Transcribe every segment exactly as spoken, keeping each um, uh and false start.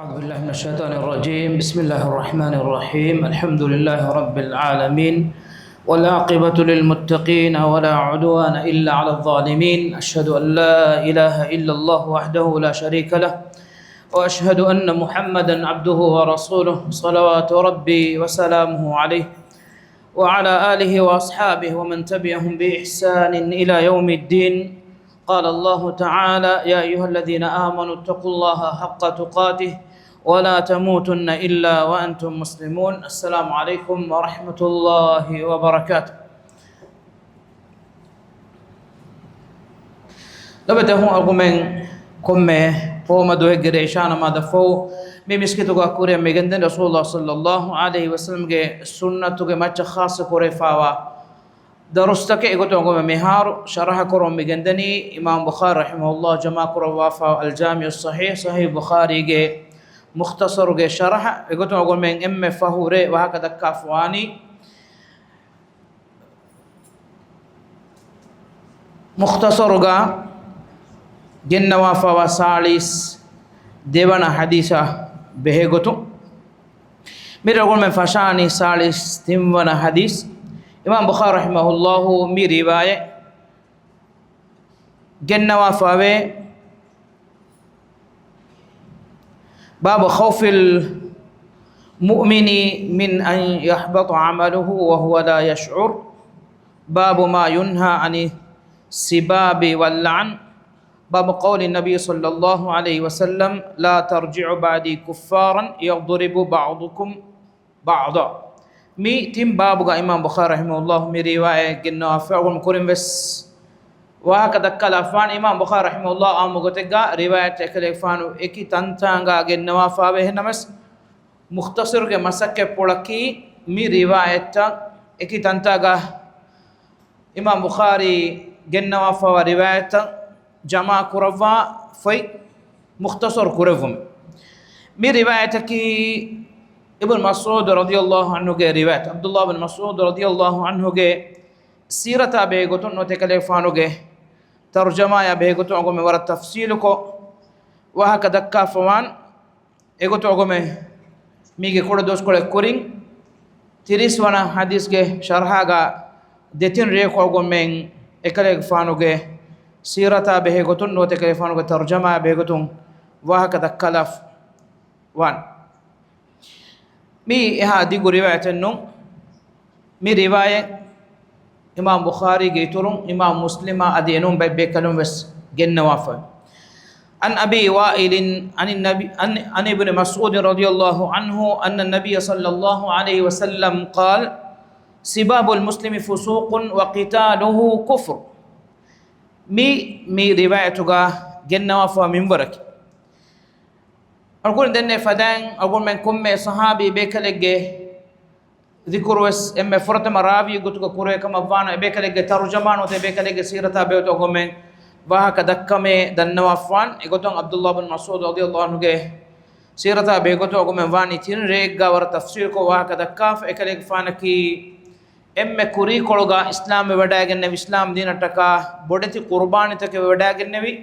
أعوذ بالله من الشيطان الرجيم. بسم الله الرحمن الرحيم. الحمد لله رب العالمين. والعاقبة للمتقين ولا عدوان إلا على الظالمين. أشهد أن لا إله إلا الله وحده لا شريك له. وأشهد أن محمدا عبده ورسوله. صلوات ربي وسلامه عليه وعلى آله وأصحابه ومن تبعهم بإحسان إلى يوم الدين. قال الله تعالى: يا أيها الذين آمنوا اتقوا الله حق تقاته ولا تموتن إلا وأنتم مسلمون. السلام عليكم ورحمة الله وبركاته. ލޮބުވެތި އަޚުން، އަޅުގަނޑުމެން ކޮންމެ ފޯމަ ދުވަހެއްގެ ރޭ އިޝާ ނަމާދަށް ފަހު މި މިސްކިތުގަ ކުރިއަށް މިގެންދެނީ ރަސޫލުﷲ ޞައްލައްލާހު ޢަލައިހި ވަސައްލަމްގެ ސުންނަތުގެ މައްޗަށް ޚާއްޞަ ކުރެވިފައިވާ ދަރުސްތަކެއް. އެގޮތުން އަޅުގަނޑުމެން މިހާރު ޝަރަޙަ ކުރަމުން މިގެންދަނީ އިމާމް ބުޚާރީ ރަޙިމަހުﷲ ޖަމާ ކުރައްވާފައިވާ އަލްޖާމިޢުއްޞަޙީޙް، ޞަޙީޙް ބުޚާރީގެ މުޚްތަޞަރުގެ ޝަރަޙަ. އެގޮތުން އަޅުގަނޑުމެން އެންމެ ފަހު ރޭ ވާހަކަ ދައްކާފަވާނީ މުޚްތަޞަރުގަ ގެންނަވާފައިވާ ސާޅީސް ދެވަނަ ޙަދީޘާ ބެހޭގޮތުން. މިރޭ އަޅުގަނޑުމެން ފަށާނީ ސާޅީސް ތިންވަނަ ޙަދީޘް. އިމާމް ބުޚާރީ ރަޙިމަހުﷲ މި ރިވާޔަތް ގެންނަވާފައިވޭ، باب خوف المؤمن من أن يحبط عمله وهو لا يشعر، باب ما ينهى عن السباب واللعن، باب قول النبي صلى الله عليه وسلم: لا ترجعوا بعدي كفارا يضرب بعضكم بعضا. މި ތިން ބާބުގަ އިމާމް ބުޚާރީ ރަޙިމަހުﷲ މި ރިވާޔަތް ގެންނަވާފައި. އަޅުގަނޑު ކުރިން ވެސް ވާހަކަ ދައްކާލާފާނެ. އިމާމް ބުޚާރީ ރަޙިމަހުﷲ ޢާއްމު ގޮތެއްގަ ރިވާޔަތް އެކަލޭގެފާނު އެކި ތަންތާނގަ ގެންނަވާފައިވޭ. އެހެންނަމަވެސް، މުޚްތަޞަރުގެ މަސައްކަތްޕުޅަކީ މި ރިވާޔަތްތައް އެކި ތަންތާގަ އިމާމް ބުޚާރީ ގެންނަވާފައިވާ ރިވާޔަތްތައް ޖަމާ ކުރައްވާފައި މުޚްތަޞަރު ކުރެއްވުމެއް. މި ރިވާޔަތަކީ އިބްނު މަސްޢޫދު ރަޟިޔަﷲ ޢަންހުގެ ރިވާޔަތް. ޢަބްދުﷲ ބިން މަސްޢޫދު ރަޟިޔަﷲ ޢަންހުގެ ސީރަތާ ބެހޭގޮތުން ނުވަތަ އެކަލޭގެފާނުގެ ތަރުޖަމާޔާ ބެހޭގޮތުން އަޅުގަނޑުމެން ވަރަށް ތަފްޞީލުކޮށް ވާހަކަ ދައްކާފަވާން. އެގޮތުން އަޅުގަނޑުމެން މީގެ ކުޑަ ދުވަސްކޮޅެއް ކުރިން، ތިރީސް ވަނަ ޙަދީޘްގެ ޝަރަޙާގަ ދެތިން ރެޔަކު އަޅުގަނޑުމެން އެކަލޭގެފާނުގެ ސީރަތާ ބެހޭގޮތުން ނުވަތަ އެކަލޭގެފާނުގެ ތަރުޖަމާއާ ބެހޭގޮތުން ވާހަކަ ދައްކާލާފަ ވާން. މީ އެހާ ދިގު ރިވާޔަތެއް ނޫން. މި ރިވާޔަތް އިމާމް ބުޚާރީގެ އިތުރުން އިމާމް މުސްލިމާ އަދި އެނޫން ބައެއް ބޭކަލުން ވެސް ގެންނަވާފައި. عن أبي وائل عن النبي، عن، عن ابن مسعود رضي الله عنه أن النبي صلى الله عليه وسلم قال: سباب المسلم فسوق وقتاله كفر. މި، މި ރިވާޔަތުގަ ގެންނަވާފައި މިންވަރަކީ. އަޅުގަނޑު ދެންނެވި ފަދައިން އަޅުގަނޑުމެން ކޮންމެ ޞަޙާބީ ބޭކަލެއްގެ ޛިކުރު ވެސް އެންމެ ފުރަތަމަ ރާވީ ގޮތުގަ ކުރެވޭ ކަމަށް ވާނަމަ، އެބޭކަލެއްގެ ތަރުޖަމާ ނުވަތަ އެބޭކަލެއްގެ ސީރަތާ ބެހޭގޮތުން އަޅުގަނޑުމެން ވާހަކަ ދައްކަމޭ ދަންނަވާފަވާން. އެގޮތުން ޢަބްދުﷲ ބިން މަސްޢޫދު ރަޟިޔަﷲ ޢަންހުގެ ސީރަތާ ބެހޭގޮތުން އަޅުގަނޑުމެން ވާނީ ތިން ރެއެއްގަ ވަރަށް ތަފްޞީލުކޮށް ވާހަކަ ދައްކާފަ. އެކަލޭގެފާނަކީ އެންމެ ކުރީކޮޅުގަ އިސްލާމްވެވަޑައިގެންނެވި، އިސްލާމް ދީނަށްޓަކާ ބޮޑެތި ޤުރުބާނީތަކެއް ވެވަޑައިގެންނެވި،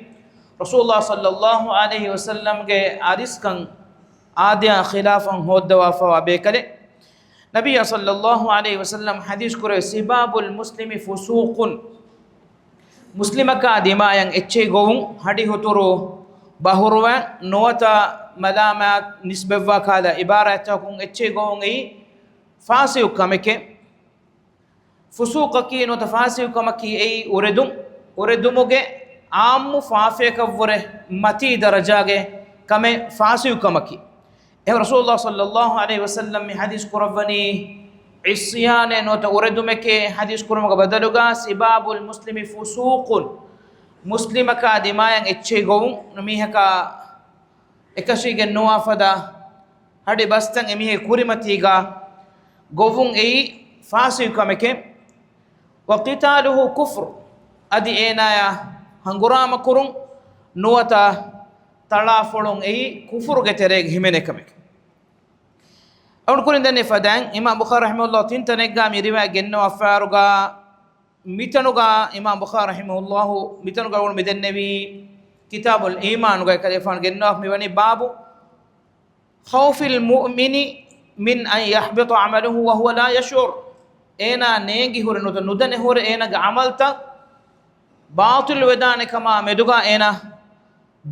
ރަސޫލުﷲ ޞައްލައްލާހު ޢަލައިހި ވަސައްލަމްގެ އަރިސްކަން އާދަޔާ ޚިލާފަށް ހޯއްދަވާފައިވާ ބޭކަލެއް. ނަބިއްޔާ ޞައްލައްލާހު ޢަލައިހި ވަސައްލަމް ޙަދީޘް ކުރެއްވި، سباب المسلم فسوق، މުސްލިމަކާ ދިމާޔަށް އެއްޗެހި ގޮވުން، ހަޑި ހުތުރު ބަހުރުވަން ނުވަތަ މަލާމާތް ނިސްބަތްވާ ކަހަލަ ޢިބާރާތްތަކުން އެއްޗެހި ގޮވުން އެއީ ފާސިގު ކަމެކޭ. ފުސޫޤަކީ ނުވަތަ ފާސިގު ކަމަކީ އެއީ އުރެދުން، އުރެދުމުގެ ޢާއްމު ފާފަޔަކަށްވުރެ މަތީ ދަރަޖާގެ ކަމެއް ފާސިގު ކަމަކީ. އެހެން ރަސޫލުﷲ ޞައްލައްލާހު ޢަލައިހި ވަސައްލަމް މި ޙަދީޘް ކުރައްވަނީ ޢިޞްޔާނެއް ނުވަތަ އުރެދުމެކޭ ޙަދީޘް ކުރުމުގެ ބަދަލުގަ، سباب المسلم فسوق، މުސްލިމަކާ ދިމާޔަށް އެއްޗެހި ގޮވުން، މީހަކާ އެކަށީގެން ނުވާ ފަދަ ހަޑި ބަސްތައް އެމީހެއް ކުރިމަތީގަ ގޮވުން އެއީ ފާސިގު ކަމެކޭ. وقتاله كفر، އަދި އޭނާޔާ ހަނގުރާމަ ކުރުން ނުވަތަ ތަޅާފޮޅުން އެއީ ކުފުރުގެ ތެރޭގަ ހިމެނޭ ކަމެކޭ. އަޅުގަނޑު ކުރިން ދެންނެވި ފަދައިން، އިމާމް ބުޚާރީ ރަޙިމަހުﷲ ތިން ތަނެއްގަ މި ރިވާޔަތް ގެންނަވާފައިވާއިރުގަ، މިތަނުގަ އިމާމް ބުޚާރީ ރަޙިމަހުﷲ މިތަނުގަ އަޅުގަނޑު މި ދެންނެވީ ކިތާބުލް އީމާނުގައި ކަލޭފާނު ގެންނަވާފަ މިވަނީ باب خوف المؤمن من أن يحبط عمله وهو لا يشعر. އޭނާ ނޭނގި ހުރެ ނުދަ-، ނުދަނެ ހުރެ އޭނާގެ ޢަމަލްތައް ބާޠިލު ވެދާނެ ކަމާ މެދުގަ އޭނާ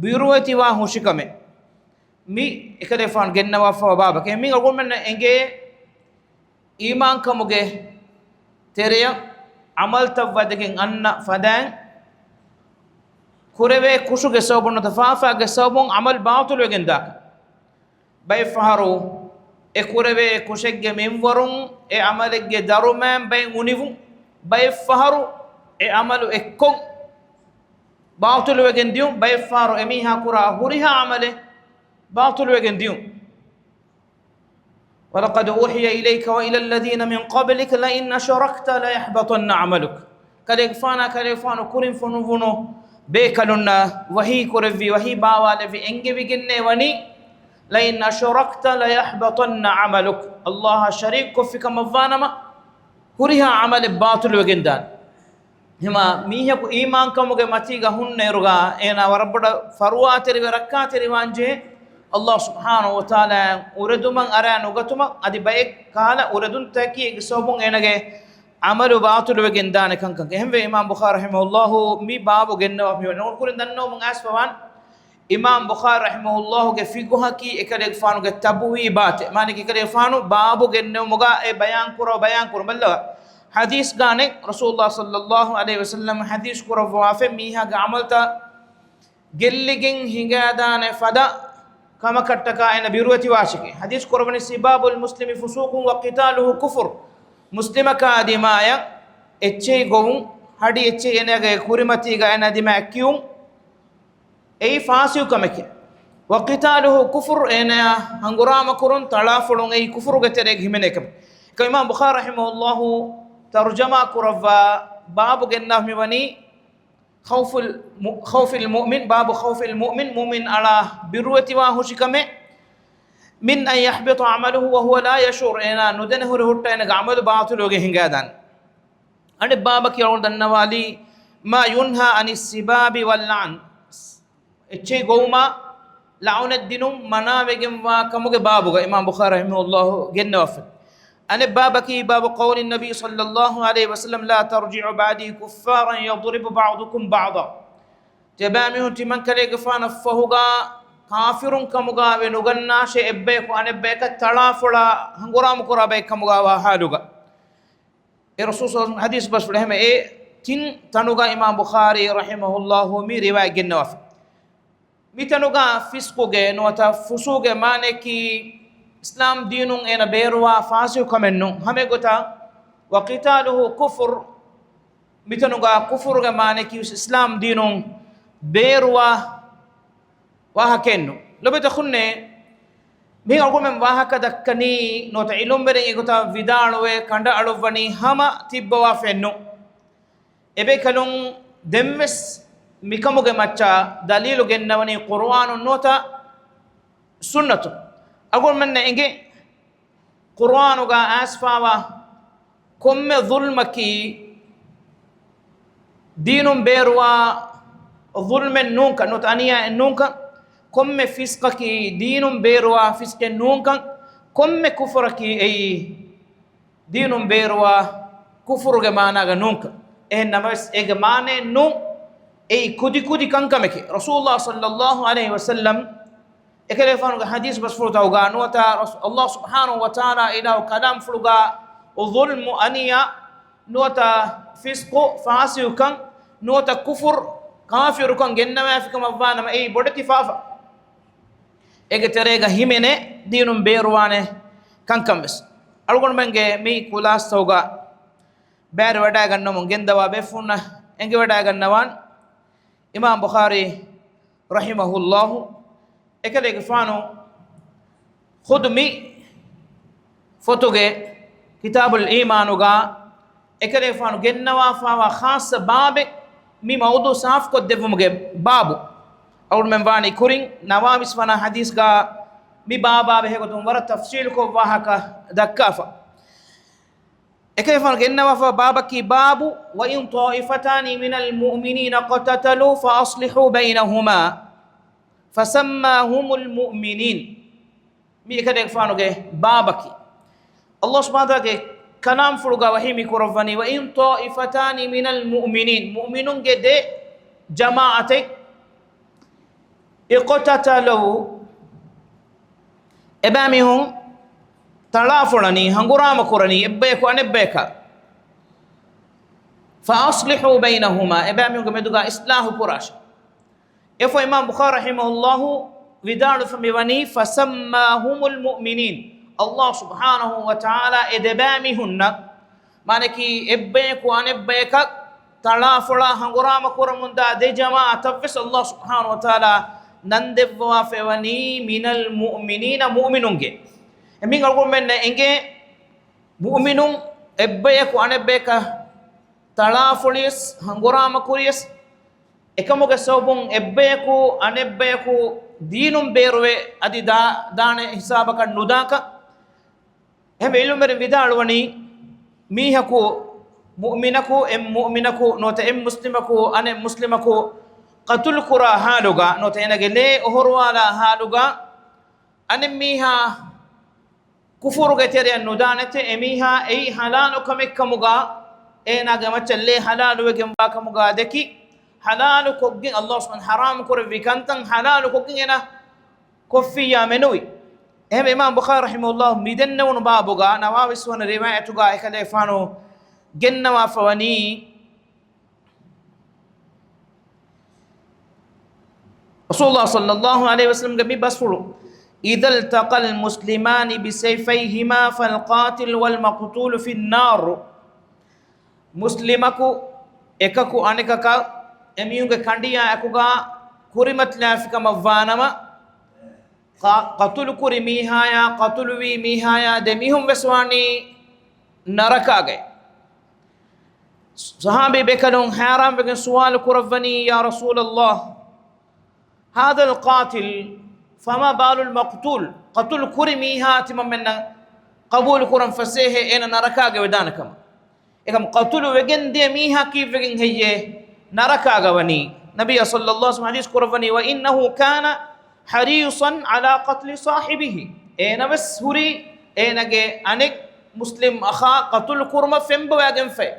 ބިރުވެތިވާ ހުށިކަމެއް. މި އެކަލޭފާނު ގެންނަވާފަވާ ބާބަކީ. މި އަޅުގަނޑުމެންނަށް އެނގޭ އީމާންކަމުގެ ތެރެއަށް ޢަމަލްތައް ވަދެގެން އަންނަ ފަދައިން ކުރެވޭ ކުށުގެ ސަބަބުން ނުވަތަ ފާފާގެ ސަބަބުން ޢަމަލު ބާޠިލުވެގެން ދާކަން. ބައެއްފަހަރު އެ ކުރެވޭ ކުށެއްގެ މިންވަރުން އެ ޢަމަލެއްގެ ދަރުމައިން ބައެއް އުނިވުން، ބައެއްފަހަރު އެ ޢަމަލު އެއްކޮށް ބާޠިލުވެގެން ދިޔުން، ބައެއްފަހަރު އެމީހާ ކުރާ ހުރިހާ ޢަމަލެއް ބާޠިލުވެގެން ދިޔުން. وَلَقَدْ أُوحِيَ إِلَيْكَ وَإِلَى الَّذِينَ مِنْ قَبْلِكَ لَئِنْ أَشْرَكْتَ لَيَحْبَطَنَّ عَمَلُكَ. ކަލޭގެފާނާ، ކަލޭގެފާނު ކުރިން ފޮނުއްވުނު ބޭކަލުންނަށް ވަޙީ ކުރެއްވި، ވަޙީ ބާވާލެއްވި، އެންގެވިގެންނޭ ވަނީ، لَئِنْ أَشْرَكْتَ لَيَحْبَطَنَّ عَمَلُكَ. ﷲ އާ ޝަރީކު ކޮށްފި ކަމަށްވާނަމަ، ހުރިހާ ޢަމަލެއް ބާޠިލުވެގެން ދާނެ. ހަމަ މީހަކު އީމާންކަމުގެ މަތީގަ ހުންނައިރުގަ އޭނާ ވަރަށް ބޮޑަށް ފަރުވާތެރިވެ ރައްކާތެރިވާންޖެހޭ. ﷲ ސުބްޙާނަހޫ ވަތަޢާލާ އުރެދުމަށް އަރާ ނުގަތުމަށް އަދި ބައެއް ކަހަލަ އުރެދުންތަކީ އޭގެ ސަބަބުން އޭނާގެ ޢަމަލު ބާޠިލުވެގެން ދާނެ ކަންކަން. އެހެންވެ، އިމާމް ބުޚާރީ ރަޙިމަހުﷲ މި ބާބު ގެންނަވާ މި ނޫން ކުރިން ދަންނަވަމުން އައިސްފަވާން. އިމާމް ބުޚާރީ ރަޙިމަހުﷲގެ ފިޤުހަކީ އެކަލޭގެފާނުގެ ތަބުވީބާތެއް. މާނައަކީ އެކަލޭގެފާނު ބާބު ގެންނެވުމުގަ އެ ބަޔާން ކުރަ، ބަޔާން ކުރު ބައްލަވާ. ޙަދީޘްގާނެ ރަސޫލުﷲ ޞައްލައްލާހު ޢަލައިހި ވަސައްލަމް ޙަދީޘް ކުރައްވާފަ މީހާގެ ޢަމަލްތައް ގެއްލިގެން ހިނގާދާނެ ފަދަ ކަމަކަށްޓަކާ އޭނަ ބިރުވެތިވާށެކޭ. ޙަދީޘް ކުރައްވަނީ سباب المسلم فسوق وقتاله كفر. މުސްލިމަކާ ދިމާޔަށް އެއްޗެހި ގޮވުން، ހަޑި އެއްޗެހި އޭނާގެ ކުރިމަތީގަ އޭނާ ދިމާޔަށް ކިޔުން، އެއީ ފާސިގު ކަމެކޭ. وقتاله كفر، އޭނާއާ ހަނގުރާމަ ކުރުން، ތަޅާފޮޅުން އެއީ ކުފުރުގެ ތެރޭގަ ހިމެނޭ ކަމެއް. އެކަމަ އިމާމް ބުޚާރީ ރަޙިމަހުﷲ ތަރުޖަމާ ކުރައްވާ ބާބު ގެންނަވާ މިވަނީ خوف الم-، خوف المؤمن، باب خوف المؤمن، މުއުމިން އަޅާ ބިރުވެތިވާ ހުށިކަމެއް، من أن يحبط عمله وهو لا يشعر، އޭނާ ނުދެނެ ހުރި ހުއްޓަ އޭނާގެ ޢަމަލު ބާޠިލުވެގެން ހިނގާދާނެ. އަނެއް ބާބަކީ އަޅުގަނޑު ދަންނަވާލީ، ما ينهى عن السباب واللعن. އެއްޗެހި ގޮވުމާ ލަޢުނަތް ދިނުން މަނާވެގެންވާ ކަމުގެ ބާބުގަ އިމާމް ބުޚާރީ ރަޙިމަހުﷲ ގެންނަވާފަ. އަނެއް ބާބަކީ باب قول النبي صلى الله عليه وسلم، لا ترجعوا بعدي كفارا يضرب بعضكم بعضا. ތިޔަބައިމީހުން ތިމަންކަލޭގެފާނަށްފަހުގަ ކާފިރުން ކަމުގަ ވެ ނުގަންނާށޭ، އެއްބަޔަކު އަނެއްބަޔަކަށް ތަޅާފޮޅާ ހަނގުރާމަ ކުރާ ބައެއް ކަމުގަ ވާ ޙާލުގަ. އެ ރަސޫލު ޞައްލަﷲު ޢަލައިހި ވަސައްލަމް ޙަދީޘް ބަސްފުޅު އެހެންވެ، އެ ތިން ތަނުގަ އިމާމް ބުޚާރީ ރަޙިމަހުﷲ މި ރިވާޔަތް ގެންނަވާފަ. މިތަނުގަ ފިސްޤުގެ ނުވަތަ ފުސޫގެ މާނައަކީ އިސްލާމް ދީނުން އޭނަ ބޭރުވާ ފާސިގު ކަމެއް ނޫން. ހަމައެގޮތަށް وقتاله كفر، މިތަނުގަ ކުފުރުގެ މާނައަކީ ވެސް އިސްލާމް ދީނުން ބޭރުވާ ވާހަކައެއް ނޫން. ލޮބުވެތި އަޚުންނޭ، މި އަޅުގަނޑުމެން ވާހަކަ ދައްކަނީ ނުވަތަ ޢިލްމުވެރިން އެގޮތަށް ވިދާޅުވެ ކަނޑައަޅުއްވަނީ ހަމަ ތިއްބަވާފައެއް ނޫން. އެބޭކަލުން ދެންވެސް މިކަމުގެ މައްޗަށް ދަލީލު ގެންނަވަނީ ޤުރުއާނުން ނުވަތަ ސުންނަތުން. އަޅުގަނޑުމެންނަށް އެނގޭ، ޤުރުއާނުގަ އައިސްފަވާ ކޮންމެ ޒުލްމަކީ ދީނުން ބޭރުވާ ޒުލްމެއް ނޫންކަން، ނުވަތަ އަނިޔާއެއް ނޫންކަން، ކޮންމެ ފިސްޤަކީ ދީނުން ބޭރުވާ ފިސްޤެއް ނޫންކަން، ކޮންމެ ކުފުރަކީ އެއީ ދީނުން ބޭރުވާ ކުފުރުގެ މާނާގަ ނޫންކަން. އެހެން ނަމަވެސް، އޭގެ މާނައެއް ނޫން، އެއީ ކުދިކުދި ކަންކަމެކޭ. ރަސޫލުﷲ ޞައްލަﷲު ޢަލައިހި ވަސައްލަމް އެކަލޭގެފާނުގެ ޙަދީޘް ބަސްފުޅުތަކުގަ ނުވަތަ ރަސް-، ﷲ ސުބްޙާނަހޫ ވަތަޢާލާ އިލާހު ކަލާމްފުޅުގަ ޒުލްމު، އަނިޔާ، ނުވަތަ ފިސްޤު، ފާސިގުކަން، ނުވަތަ ކުފުރު، ކާފިރުކަން ގެންނަވާފިކަމަށްވާނަމަ، އެއީ ބޮޑެތި ފާފަ. އޭގެ ތެރޭގަ ހިމެނޭ ދީނުން ބޭރުވާނެ ކަންކަން ވެސް. އަޅުގަނޑުމެންގެ މި ކުލާސްތަކުގަ ބައިވެރިވަޑައިގަންނަމުން ގެންދަވާ ބޭފުޅުންނަށް އެނގިވަޑައިގަންނަވާން، އިމާމް ބުޚާރީ ރަޙިމަހުﷲ އެކަލޭގެފާނު ޚުދު މި ފޮތުގެ ކިތާބުލް އީމާނުގަ އެކަލޭގެފާނު ގެންނަވާފަވާ ޚާއްޞަ ބާބެއް މި މައުޟޫޢު ސާފުކޮށްދެއްވުމުގެ ބާބު. އަޅުގަނޑުމެން ވާނީ ކުރިން ނަވާވީސް ވަނަ ޙަދީޘްގަ މި ބާބާ ބެހޭގޮތުން ވަރަށް ތަފްޞީލުކޮށް ވާހަކަ ދައްކާފަ. އެކަލޭގެފާނު ގެންނަވާފަ ބާބަކީ ބާބު، وإن طائفتان من المؤمنين اقتتلوا فأصلحوا بينهما، فسماهم المؤمنين. މި އެކަލޭގެފާނުގެ ބާބަކީ. ﷲ ސުބްޙާނަހޫ ވަތަޢާލާގެ ކަލާމްފުޅުގަ ވަޙީ މި ކުރައްވަނީ، "وَإِن طَائِفَتَانِ مِنَ الْمُؤْمِنِينَ." މުއުމިނުންގެ ދެ ޖަމާޢަތެއް، "اقْتَتَلَوْا." އެބައިމީހުން ތަޅާފޮޅަނީ، ހަނގުރާމަ ކުރަނީ އެއްބަޔަކު އަނެއްބަޔަކަށް. "فَأَصْلِحُوا بَيْنَهُمَا." އެބައިމީހުންގެ މެދުގަ އިޞްލާޙު ކުރާށޭ. އެފަ އިމާމް ބުޚާރީ ރަޙިމަހުﷲ ވިދާޅުވެފަ މިވަނީ، "فَسَمَّاهُمُ الْمُؤْمِنِينَ." ﷲ ސުބްޙާނަހޫ ވަތަޢާލާ އެ ދެބައިމީހުންނަށް، މާނައަކީ އެއްބަޔަކު އަނެއްބަޔަކަށް ތަޅާފޮޅާ ހަނގުރާމަ ކުރަމުންދާ ދެ ޖަމާޢަތަށްވެސް ﷲ ސުބްޙާނަހޫ ވަތަޢާލާ ނަން ދެއްވަވާފައިވަނީ، "مِنَ الْمُؤْمِنِينَ." މުއުމިނުންގެ. އެމީހުން އަޅުގަނޑުމެންނަށް އެނގޭ، މުއުމިނުން އެއްބަޔަކު އަނެއްބަޔަކަށް ތަޅާފޮޅިޔަސް، ހަނގުރާމަ ކުރިޔަސް، އެކަމުގެ ސަބަބުން އެއްބަޔަކު އަނެއްބަޔަކު ދީނުން ބޭރުވެ އަދި ދާ-، ދާނެ ހިސާބަކަށް ނުދާކަށް. އެހެން ޢިލްމުވެރިން ވިދާޅުވަނީ، މީހަކު މުއުމިނަކު، އެއް މުއުމިނަކު ނުވަތަ އެއް މުސްލިމަކު އަނެއް މުސްލިމަކު ޤަތުލު ކުރާ ޙާލުގަ ނުވަތަ އޭނަގެ ލޭ އޮހޮރުވާލާ ޙާލުގަ އަނެއް މީހާ ކުފުރުގެ ތެރެއަށް ނުދާނެތެ، އެމީހާ އެއީ ޙަލާލު ކަމެއް ކަމުގަ، އޭނާގެ މައްޗަށް ލޭ ޙަލާލުވެގެންވާ ކަމުގަ ދެކި، ޙަލާލު ކޮށްގެން، ﷲ ސުބްޙާނަހޫ ޙަރާމް ކުރެއްވި ކަންތައް ޙަލާލު ކޮށްގެން އޭނާ ކޮށްފިއްޔާ މެނުވި. އެހެންވެ، އިމާމް ބުޚާރީ ރަޙިމަހުﷲ މިދެންނެވުނު ބާބުގަ ނަވާވީސް ވަނަ ރިވާޔަތުގަ އެކަލޭފާނު ގެންނަވާފަ ވަނީ، ރަސޫލުﷲ ޞައްލަﷲ ޢަލައިހި ވަސައްލަމްގެ މި ބަސްފުޅު، "إِذَا الْتَقَى الْمُسْلِمَانِ بِسَيْفَيْهِمَا فَالْقَاتِلُ وَالْمَقْتُولُ فِي النَّارِ." މުސްލިމަކު އެކަކު އަނެކަކަށް އެމީހުންގެ ކަނޑިޔާ އެކުގަ ކުރިމަތިލާފިކަމަށްވާނަމަ، ޤަ-، ޤަތުލުކުރި މީހާޔާ، ޤަތުލުވީ މީހާޔާ ދެމީހުން ވެސް ވާނީ ނަރަކާގައި. ޞަޙާބީ ބޭކަލުން ޙައިރާންވެގެން ސުވާލު ކުރައްވަނީ، "يَا رَسُولَ اللَّهِ، هَذَا الْقَاتِلُ، فَمَا بَالُ الْمَقْتُولِ؟" ޤަތުލު ކުރި މީހާ ތިމަންމެންނަށް ޤަބޫލު ކުރަން ފަސޭހައޭ އޭނަ ނަރަކާގައި ވެދާނެ ކަމަށް. އެކަމް ޤަތުލު ވެގެން ދިޔަ މީހާ ކީއްވެގެން ހެއްޔޭ ނަރަކާގަ ވަނީ؟ ނަބިއްޔާ ޞައްލަﷲ ޢަލައިހި ވަސައްލަމް ޙަދީޘް ކުރައްވަނީ، "وَإِنَّهُ كَانَ حَرِيصًا عَلَىٰ قَتْلِ صَاحِبِهِ." އޭނަވެސް ހުރީ އޭނަގެ އަނެއް މުސްލިމް އަޚާ ޤަތުލު ކުރުމަށް ފެންބޮވާގެންފައި.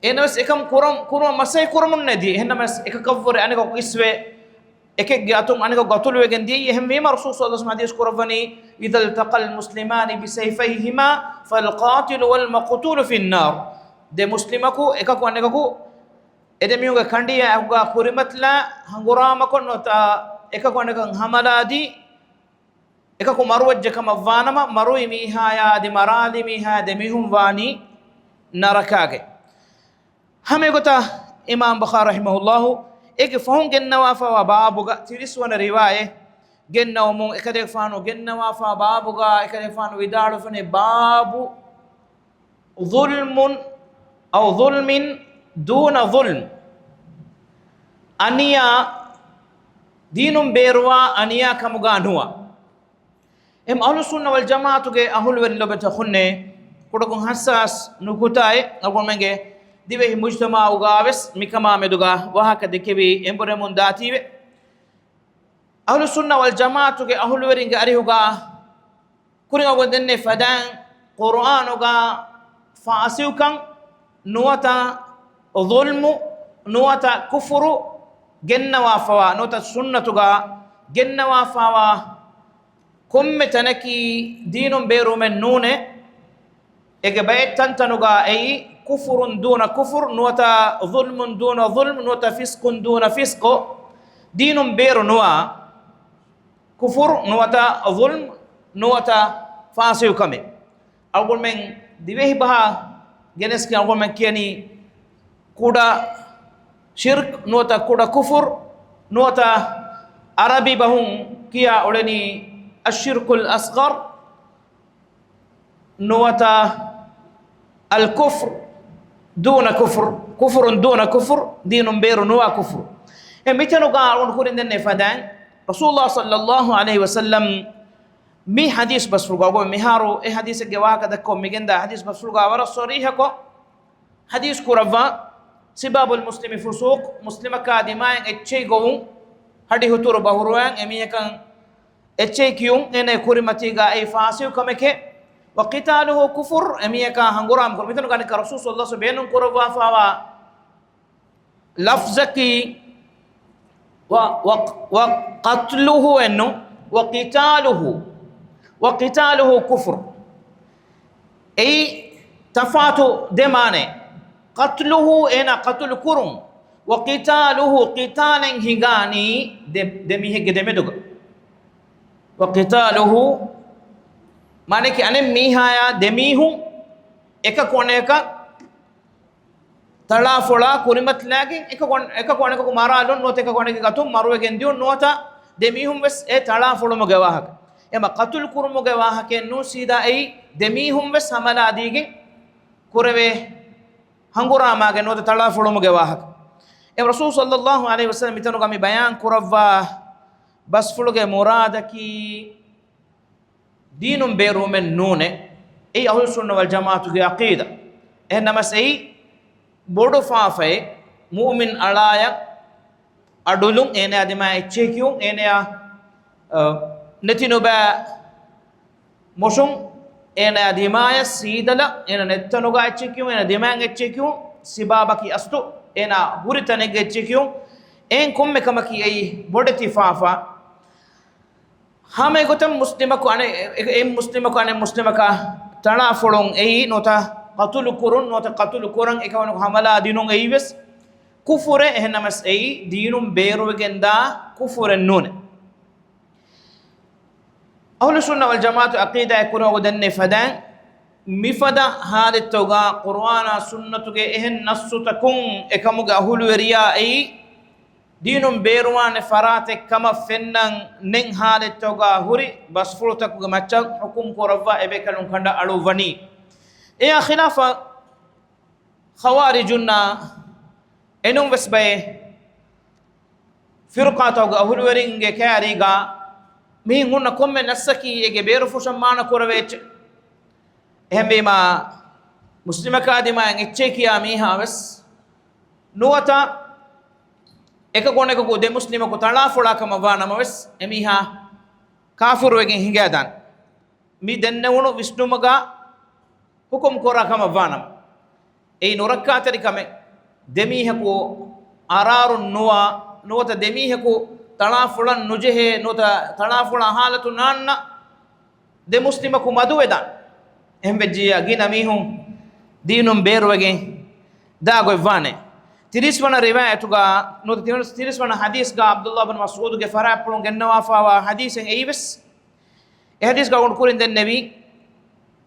އޭނަވެސް އެކަން ކުރަން، ކުރުމަށް މަސައްކަތް ކުރަމުންނޭ ދިޔަ. އެހެންނަމަވެސް އެކަކަށްވުރެ އަނެކަކު އިސްވެ، އެކެއްގެ އަތުން އަނެކަކު ޤަތުލުވެގެން ދިޔައީ. އެހެންވީމަ ރަސޫލު ޞައްލަﷲ ޢަލައިހި ވަސައްލަމް ޙަދީޘް ކުރައްވަނީ، "إِذَا الْتَقَى الْمُسْلِمَانِ بِسَيْفَيْهِمَا فَالْقَاتِلُ وَالْمَقْتُولُ فِي النَّارِ." ދެ މުސްލިމަކު އެކަކު އަނެކަކު އެދެމީހުންގެ ކަނޑިޔާ އެކުގަ ކުރިމަތިލާ ހަނގުރާމަކޮށް ނުވަތަ އެކަކު އަނެކަކަށް ހަމަލާދީ، އެކަކު މަރުވެއްޖެ ކަމަށް ވާނަމަ، މަރުވި މީހާޔާ އަދި މަރާލި މީހާ ދެމީހުން ވާނީ ނަރަކާގައި. ހަމަ އެގޮތަށް އިމާމް ބުޚާރީ ރަޙިމަހުﷲ އޭގެ ފަހުން ގެންނަވާފައިވާ ބާބުގަ ތިރީސް ވަނަ ރިވާޔަތް ގެންނަވަމުން، އެކަލޭގެފާނު ގެންނަވާފައިވާ ބާބުގަ އެކަލޭގެފާނު ވިދާޅުވެފަނީ، بَابُ ظُلْمٍ أَوْ ظُلْمٍ دُونَ ظُلْمٍ. އަނިޔާ، ދީނުން ބޭރުވާ އަނިޔާ ކަމުގަ ނުވާ. އެހެން އަހުލުއްސުންނަ ވަލްޖަމާޢަތުގެ އަހުލުވެރިން ލޮބުވެތި އަޚުންނޭ، ކުޑަކޮށް ޙައްސާސް ނުކުތާއެއް އަޅުގަނޑުމެންގެ ދިވެހި މުޖްތަމަޢުގަވެސް މިކަމާ މެދުގަ ވާހަކަ ދެކެވި އެނބުރެމުން ދާތީވެ. އަހުލުއްސުންނަ ވަލްޖަމާޢަތުގެ އަހުލުވެރިންގެ އަރިހުގަ ކުރިން އަޅުގަނޑު ދެންނެވި ފަދައިން، ޤުރުއާނުގަ ފާސިޤުކަން ނުވަތަ ޒުލްމު ނުވަތަ ކުފުރު ގެންނަވާފައިވާ، ނުވަތަ ސުންނަތުގަ ގެންނަވާފައިވާ ކޮންމެ ތަނަކީ ދީނުން ބޭރުވުމެއް ނޫނޭ. އޭގެ ބައެއް ތަންތަނުގަ އެއީ كُفْرٌ دُونَ كُفْرٍ ނުވަތަ ظُلْمٌ دُونَ ظُلْمٍ ނުވަތަ فِسْقٌ دُونَ فِسْقٍ، ދީނުން ބޭރު ނުވާ ކުފުރު ނުވަތަ ޒުލްމު ނުވަތަ ފާސިޤު ކަމެއް. އަޅުގަނޑުމެން ދިވެހި ބަހާ ގެނެސްގެން އަޅުގަނޑުމެން ކިޔަނީ ކުޑަ ޝިރްކް ނުވަތަ ކުޑަ ކުފުރު ނުވަތަ އަރަބި ބަހުން ކިޔާ އުޅެނީ الشِّرْكُ الْأَصْغَرُ ނުވަތަ الْكُفْرُ دُونَ كُفْرٍ، كُفْرٌ دُونَ كُفْرٍ، ދީނުން ބޭރު ނުވާ ކުފުރު. އެ މިތަނުގަ އަޅުގަނޑު ކުރިން ދެންނެވި ފަދައިން، ރަސޫލުﷲ ޞައްލަﷲ ޢަލައިހި ވަސައްލަމް މި ޙަދީޘް ބަސްފުޅުގަ، އަޅުގަނޑު މިހާރު އެ ޙަދީޘެއްގެ ވާހަކަ ދައްކަމުން މިގެންދާ ޙަދީޘް ބަސްފުޅުގަ ވަރަށް ޞަރީޙަކޮށް ޙަދީޘް ކުރައްވާ، سِبَابُ الْمُسْلِمِ فُسُوقٌ، މުސްލިމަކާ ދިމާއަށް އެއްޗެހި ގޮވުން، ހަޑި ހުތުރު ބަހުރުވާން، އެމީހަކަށް އެއްޗެހި ކިޔުން އޭނަ ކުރިމަތީގަ އެއީ ފާސިގު ކަމެކޭ. ވަޤިތާލުހު ކުފުރު، އެމީހަކާ ހަނގުރާމަ ކުރުން. މިތަނުގަ އަނެއްކާ ރަސޫލު ޞައްލަﷲު ޢަލައިހި ވަސައްލަމަ ބޭނުން ކުރައްވާފައިވާ ލަފްޒަކީ ވަ، ވަ، ވަ، ޤަތްލުހު އެއްނު، ވަޤިތާލުހު، ވަޤިތާލުހު ކުފުރު. އެއީ ތަފާތު ދެ މާނައެއް. ޤަތްލުހު އޭނާ ޤަތުލު ކުރުން، ވަޤިތާލުހު ޤިތާލެއް ހިނގާނީ ދެ، ދެ މީހެއްގެ ދެމެދުގަ. ވަޤިތާލުހު މާނައަކީ އަނެއް މީހާޔާ ދެ މީހުން އެކަކު އަނެކަކަށް ތަޅާފޮޅާ ކުރިމަތިލާގެން އެކަކު އަނެކަކު މަރާލުން ނުވަތަ އެކަކު އަނެކެއް ގަތުން މަރުވެގެން ދިޔުން ނުވަތަ ދެ މީހުން ވެސް އެ ތަޅާފޮޅުމުގެ ވާހަކަ. އެމަ ޤަތުލު ކުރުމުގެ ވާހަކައެއް ނޫން ސީދާ އެއީ ދެ މީހުން ވެސް ހަމަލާ ދީގެން ކުރެވޭ ހަނގުރާމާގެ ނުވަތަ ތަޅާފޮޅުމުގެ ވާހަކަ. އެ ރަސޫލު ޞައްލަﷲު ޢަލައިހި ވަސައްލަމަ މިތަނުގަ މި ބަޔާން ކުރައްވާ ބަސްފުޅުގެ މުރާދަކީ ދީނުން ބޭރުވުމެއް ނޫނޭ. އެއީ އަހުލުއްސުންނަ ވަލްޖަމާޢަތުގެ ޢަޤީދާ. އެހެންނަމަސް އެއީ ބޮޑު ފާފައެއް، މުއުމިން އަޅާޔަށް އަޑުލުން، އޭނަޔާ ދިމާޔަށް އެއްޗެހި ކިޔުން، އޭނަޔާ، އަ، ނެތި ނުބައި މޮށުން، އޭނަޔާ ދިމާޔަށް ސީދަލަށް، އޭނަ ނެތްތަނުގަ އެއްޗެހި ކިޔުން، އޭނަ ދިމާއަށް އެއްޗެހި ކިޔުން، ސިބާބަކީ އަސްލު އޭނަ ހުރި ތަނެއްގަ އެއްޗެހި ކިޔުން، އެހެން ކޮންމެ ކަމަކީ އެއީ ބޮޑެތި ފާފަ. ހަމައެގޮތަށް މުސްލިމަކު އަނެ، އެ، އެ، އެއް މުސްލިމަކު އަނެއް މުސްލިމަކާ ތަޅާފޮޅުން އެއީ ނުވަތަ ޤަތުލު ކުރުން ނުވަތަ ޤަތުލު ކުރަން އެކަމަކު ހަމަލާ ދިނުން އެއީ ވެސް ކުފުރެއް. އެހެންނަމަސް އެއީ ދީނުން ބޭރުވެގެންދާ ކުފުރެއް ނޫނޭ. އަހުލުއްސުންނަ ވަލްޖަމާޢަތު ޢަޤީދާއެއް ކުރިމަގު ދެންނެވި ފަދައިން، މިފަދަ ޙާލަތްތަކުގަ ޤުރުއާނާ ސުންނަތުގެ އެހެން ނައްސުތަކުން އެކަމުގެ އަހުލުވެރިޔާ އެއީ ދީނުން ބޭރުވާނެ ފަރާތެއް ކަމަށް ފެންނަން ނެތް ޙާލަތްތަކުގަ ހުރި ބަސްފުޅުތަކުގެ މައްޗަށް ޙުކުމް ކުރައްވާ އެބޭކަލުން ކަނޑައަޅުއްވަނީ. އެއާ ޚިލާފަށް ޚަވާރިޖުންނާ އެނޫން ވެސް ބައެއް ފިރުޤާތަކުގެ އަހުލުވެރިންގެ ކައިރީގަ މިހެން ހުންނަ ކޮންމެ ނައްސަކީ އޭގެ ބޭރުފުށަށް މާނަ ކުރެވޭ އެއްޗެއް. އެހެންވީމާ، މުސްލިމަކާ ދިމާއަށް އެއްޗެހި ކިޔާ މީހާ ވެސް ނުވަތަ އެކަކު އަނެކަކު ދެ މުސްލިމަކު ތަޅާފޮޅާ ކަމަށް ވާ ނަމަވެސް، އެމީހާ ކާފިރުވެގެން ހިނގައިދާނެ. މި ދެންނެވުނު ވިސްނުމުގަ ޙުކުމް ކުރާ ކަމަށް ވާނަމަ، އެއީ ނުރައްކާތެރި ކަމެއް. ދެމީހަކު އަރާރުން ނުވާ، ނުވަތަ ދެމީހަކު ތަޅާފޮޅަން ނުޖެހޭ، ނުވަތަ ތަޅާފޮޅާ ޙާލަތު ނާންނަ ދެ މުސްލިމަކު މަދުވެދާން. އެހެންވެއްޖިއްޔާ ގިނަ މީހުން ދީނުން ބޭރުވެގެން ދާގޮތްވާނެ. ތިރީސް ވަނަ ރިވާޔަތުގަ، ނުވަތަ ތިރީސް ވަނަ ޙަދީޘްގަ ޢަބްދުﷲ ބިން މަސްޢޫދުގެ ފަރާތްޕުޅުން ގެންނަވާފައިވާ ޙަދީޘެއް އެއީ ވެސް. އެ ޙަދީޘްގަ އަޅުގަނޑު ކުރިން ދެންނެވީ،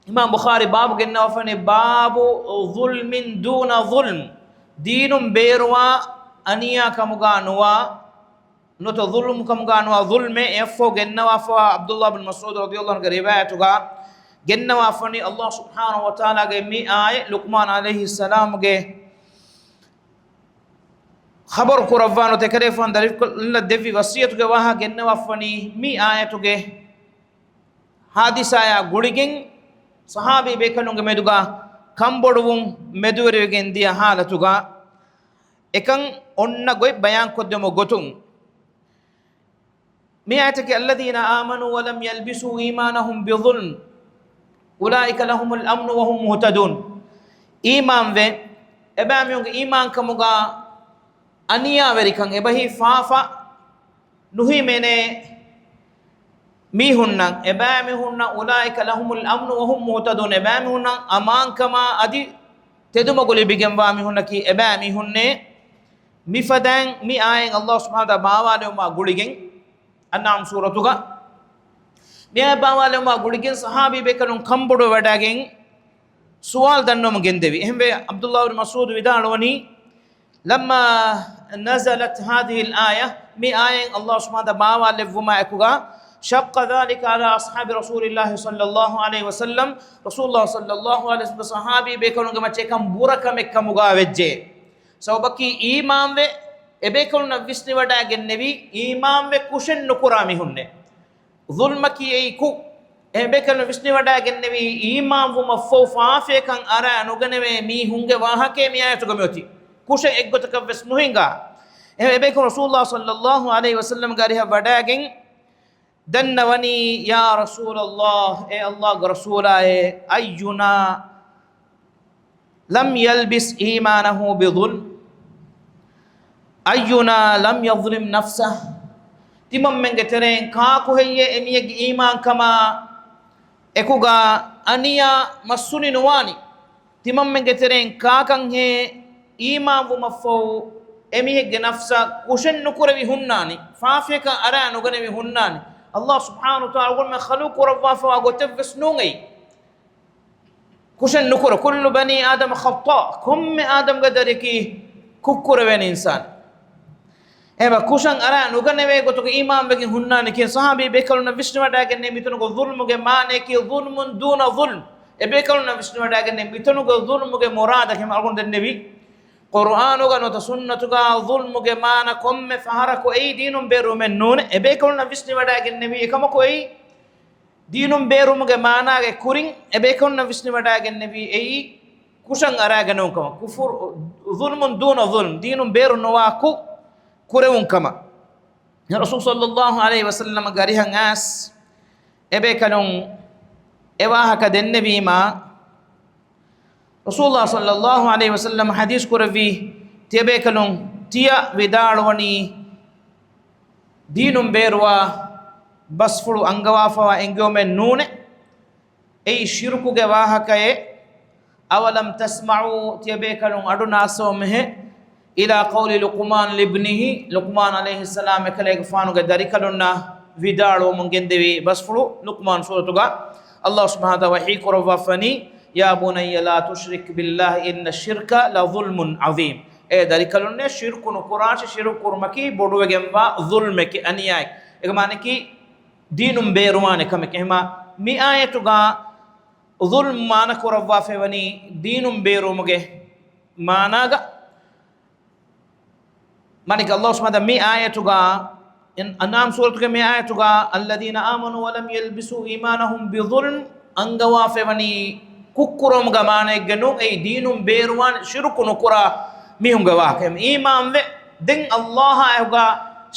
އިމާމް ބުޚާރީ ބާބު ގެންނަވާފަނީ، "باب ظلم دون ظلم." ދީނުން ބޭރުވާ އަނިޔާ ކަމުގަ ނުވާ، ނުވަތަ ޒުލުމް ކަމުގަ ނުވާ ޒުލްމެއް. އެއަށްފަހު ގެންނަވާފައިވާ ޢަބްދުﷲ ބިން މަސްޢޫދު ރަޟިޔަﷲ ޢަންހުގެ ރިވާޔަތުގަ ގެންނަވާފަނީ، ﷲ ސުބްޙާނަހޫ ވަތަޢާލާގެ މި އާޔަތް ލުޤްމާން ޢަލައިހިއްސަލާމުގެ ޚަބަރު ކުރައްވާ ނުވަތަ އެކަލޭގެފާނު ދަރިފުޅަށް ދެއްވި ވަޞިއްޔަތުގެ ވާހަކަ ގެންނަވާފަނީ މި އާޔަތުގެ ޙާދިސާޔާ ގުޅިގެން ޞަޙާބީ ބޭކަލުންގެ މެދުގަ ކަންބޮޑުވުން މެދުވެރިވެގެން ދިޔަ ޙާލަތުގަ. އެކަން އޮންނަ ގޮތް ބަޔާންކޮށްދެމު ގޮތުން، މި އާޔަތަކީ، "الذين آمنوا ولم يلبسوا إيمانهم بظلم أولئك لهم الأمن وهم مهتدون." އީމާންވެ، އެބައިމީހުންގެ އީމާންކަމުގަ އަނިޔާވެރިކަން އެބަހީ ފާފަ ނުހިމެނޭ މީހުންނަށް، އެބައިމީހުންނަށް، "أولئك لهم الأمن وهم مهتدون." އެބައިމީހުންނަށް އަމާންކަމާ އަދި ތެދުމަގު ލިބިގެންވާ މީހުންނަކީ އެބައިމީހުންނޭ. މިފަދައިން މި އާޔަތް ﷲ ސުބްޙާނަހޫ ވަތަޢާލާ ބާވާލެވުމާ ގުޅިގެން، އަންޢާމް ސޫރަތުގަ މި އާޔަތް ބާވާލެވުމާ ގުޅިގެން ޞަޙާބީ ބޭކަލުން ކަންބޮޑުވެވަޑައިގެން ސުވާލު ދަންނަވަމުން ގެންދެވި. އެހެންވެ، ޢަބްދުﷲ ބިން މަސްޢޫދު ވިދާޅުވަނީ، "لما نزلت هذه الآية." މި އާޔަތް ﷲ ސުބްޙާނަހޫ ވަތަޢާލާ ބާވާލެއްވުމާ އެކުގަ، "شق ذلك على أصحاب رسول الله صلى الله عليه وسلم." ރަސޫލުﷲ ޞައްލަﷲު ޢަލައިހި ވަސައްލަމަ ޞަޙާބީ ބޭކަލުންގެ މައްޗަށް އެކަން ބުރަ ކަމެއް ކަމުގަ ވެއްޖެ. ސަބަބަކީ އީމާންވެ، އެބޭކަލުންނަށް ވިސްނިވަޑައިގެންނެވީ އީމާންވެ ކުށެއް ނުކުރާ މީހުންނޭ. ޒުލްމަކީ އެއީ ކުށް. އެބޭކަލުން ވިސްނިވަޑައިގެންނެވީ އީމާންވުމަށްފަހު ފާފަޔަކަށް އަރާ ނުގަނެވޭ މީހުންގެ ވާހަކައެއް މި އާޔަތުގަ މިއޮތީ. ކުށެއް އެއްގޮތަކަށް ވެސް ނުހިނގާ. އެހެން އެބޭކަލުން ރަސޫލުﷲ ޞައްލަﷲު ޢަލައިހި ވަސައްލަމްގެ އަރިހަށް ވަޑައިގެން ދަންނަވަނީ، ޔާ ރަސޫލަﷲ، އޭ ﷲގެ ރަސޫލާއޭ، أينا لم يلبس إيمانه بظلم، أينا لم يظلم نفسه، ތިމަންމެންގެ ތެރެއިން ކާކު ހެއްޔޭ އެމީހެއްގެ އީމާންކަމާ އެކުގަ އަނިޔާ މައްސުނި ނުވާނީ؟ ތިމަންމެންގެ ތެރެއިން ކާކަންހޭ އީމާންވުމަށްފަހު އެމީހެއްގެ ނަފްސަށް ކުށެއް ނުކުރެވި ހުންނާނީ، ފާފަޔަކަށް އަރާ ނުގަނެވި ހުންނާނީ؟ ﷲ ސުބްޙާނަހޫ ވަތަޢާލާ އަޅުގަނޑުމެން ޚަލްޤު ކުރައްވާފަވާ ގޮތެއްވެސް ނޫން އެއީ. ކުށެއް ނުކުރު، كل بني آدم خطاء، ކޮންމެ އާދަމްގެ ދަރިއަކީ ކުށްކުރެވޭނެ އިންސާނެއް. އެހެންވެ ކުށަށް އަރާ ނުގަނެވޭ ގޮތުގަ އީމާންވެގެން ހުންނާނެ ކިޔަން ޞަޙާބީ ބޭކަލުންނަށް ވިސްނިވަޑައިގެންނެވި މިތަނުގަ ޒުލްމުގެ މާނަޔަކީ ظلم دون ظلم. އެ ބޭކަލުންނަށް ވިސްނިވަޑައިގެންނެވި މިތަނުގަ ޒުލްމުގެ މުރާދަކީ އަޅުގަނޑު ދެންނެވީ ޤުރުއާނުގަ ނުވަތަ ސުންނަތުގަ ޒުލްމުގެ މާނަ ކޮންމެ ފަހަރަކު އެއީ ދީނުން ބޭރުވުމެއް ނޫނޭ. އެ ބޭކަލުންނަށް ވިސްނިވަޑައިގެންނެވީ އެކަމަކު އެއީ ދީނުން ބޭރުވުމުގެ މާނާގެ ކުރިން އެ ބޭކަލުންނަށް ވިސްނިވަޑައިގެންނެވީ އެއީ ކުށަށް އަރާގަނެވުން ކަމަށް. كفر، ظلم دون ظلم، ދީނުން ބޭރު ނުވާ ކުށް ކުރެވުން ކަމަށް. ރަސޫލު ޞައްލައްލާހު ޢަލައިހި ވަސައްލަމަގެ އަރިހަށް އައިސް އެ ބޭކަލުން އެ ވާހަކަ ދެންނެވީމާ، ރަސޫލު ޞައްލައްލާހު ޢަލައިހި ވަސައްލަމަ ޙަދީޘް ކުރެއްވީ، ތިޔަބޭކަލުން ތިޔަ ވިދާޅުވަނީ ދީނުން ބޭރުވާ ބަސްފުޅު އަންގަވާފަވާ އެންގެވުމެއް ނޫނޭ. އެއީ ޝިރުކުގެ ވާހަކައެއް. أولم تسمعوا، ތިޔަބޭކަލުން އަޑު ނާއްސަވަމެހޭ، إلى قول لقمان لابنه، ލުޤްމާން ޢަލައިހިއްސަލާމް އެކަލޭގެފާނުގެ ދަރިކަލުންނަށް ވިދާޅުވަމުން ގެންދެވި ބަސްފުޅު. ލުޤްމާން ސޫރަތުގަ ﷲ ސުބްޙާނަހޫ ވަތަޢާލާ ވަޙީ ކުރައްވާފަވަނީ، يا بني لا تشرك بالله إن الشرك لظلم عظيم. އޭ ދަރިކަލުންނޭ، ޝިރުކު ނުކުރާށި، ޝިރުކު ކުރުމަކީ ބޮޑުވެގެންވާ ޒުލްމެކޭ، އަނިޔާއެކޭ. އޭގެ މާނައަކީ ދީނުން ބޭރުވާނެ ކަމެކޭ. އެހެމާ މި އާޔަތުގަ ޒުލްމު މާނަ ކުރައްވާފައިވަނީ ދީނުން ބޭރުވުމުގެ މާނާގަ. މާނައަކީ ﷲ ސުބްޙާނަހޫ ވަތަޢާލާ މި އާޔަތުގަ، އަންޢާމް ސޫރަތުގެ މި އާޔަތުގަ، الذين آمنوا ولم يلبسوا إيمانهم بظلم، އަންގަވާފައިވަނީ ކުށްކުރުމުގެ މާނައެއްގަ ނޫން، އެއީ ދީނުން ބޭރުވާނެ ޝިރުކު ނުކުރާ މީހުންގެ ވާހަކަ. އީމާންވެ، ދެން ﷲ އާއި އެކުގަ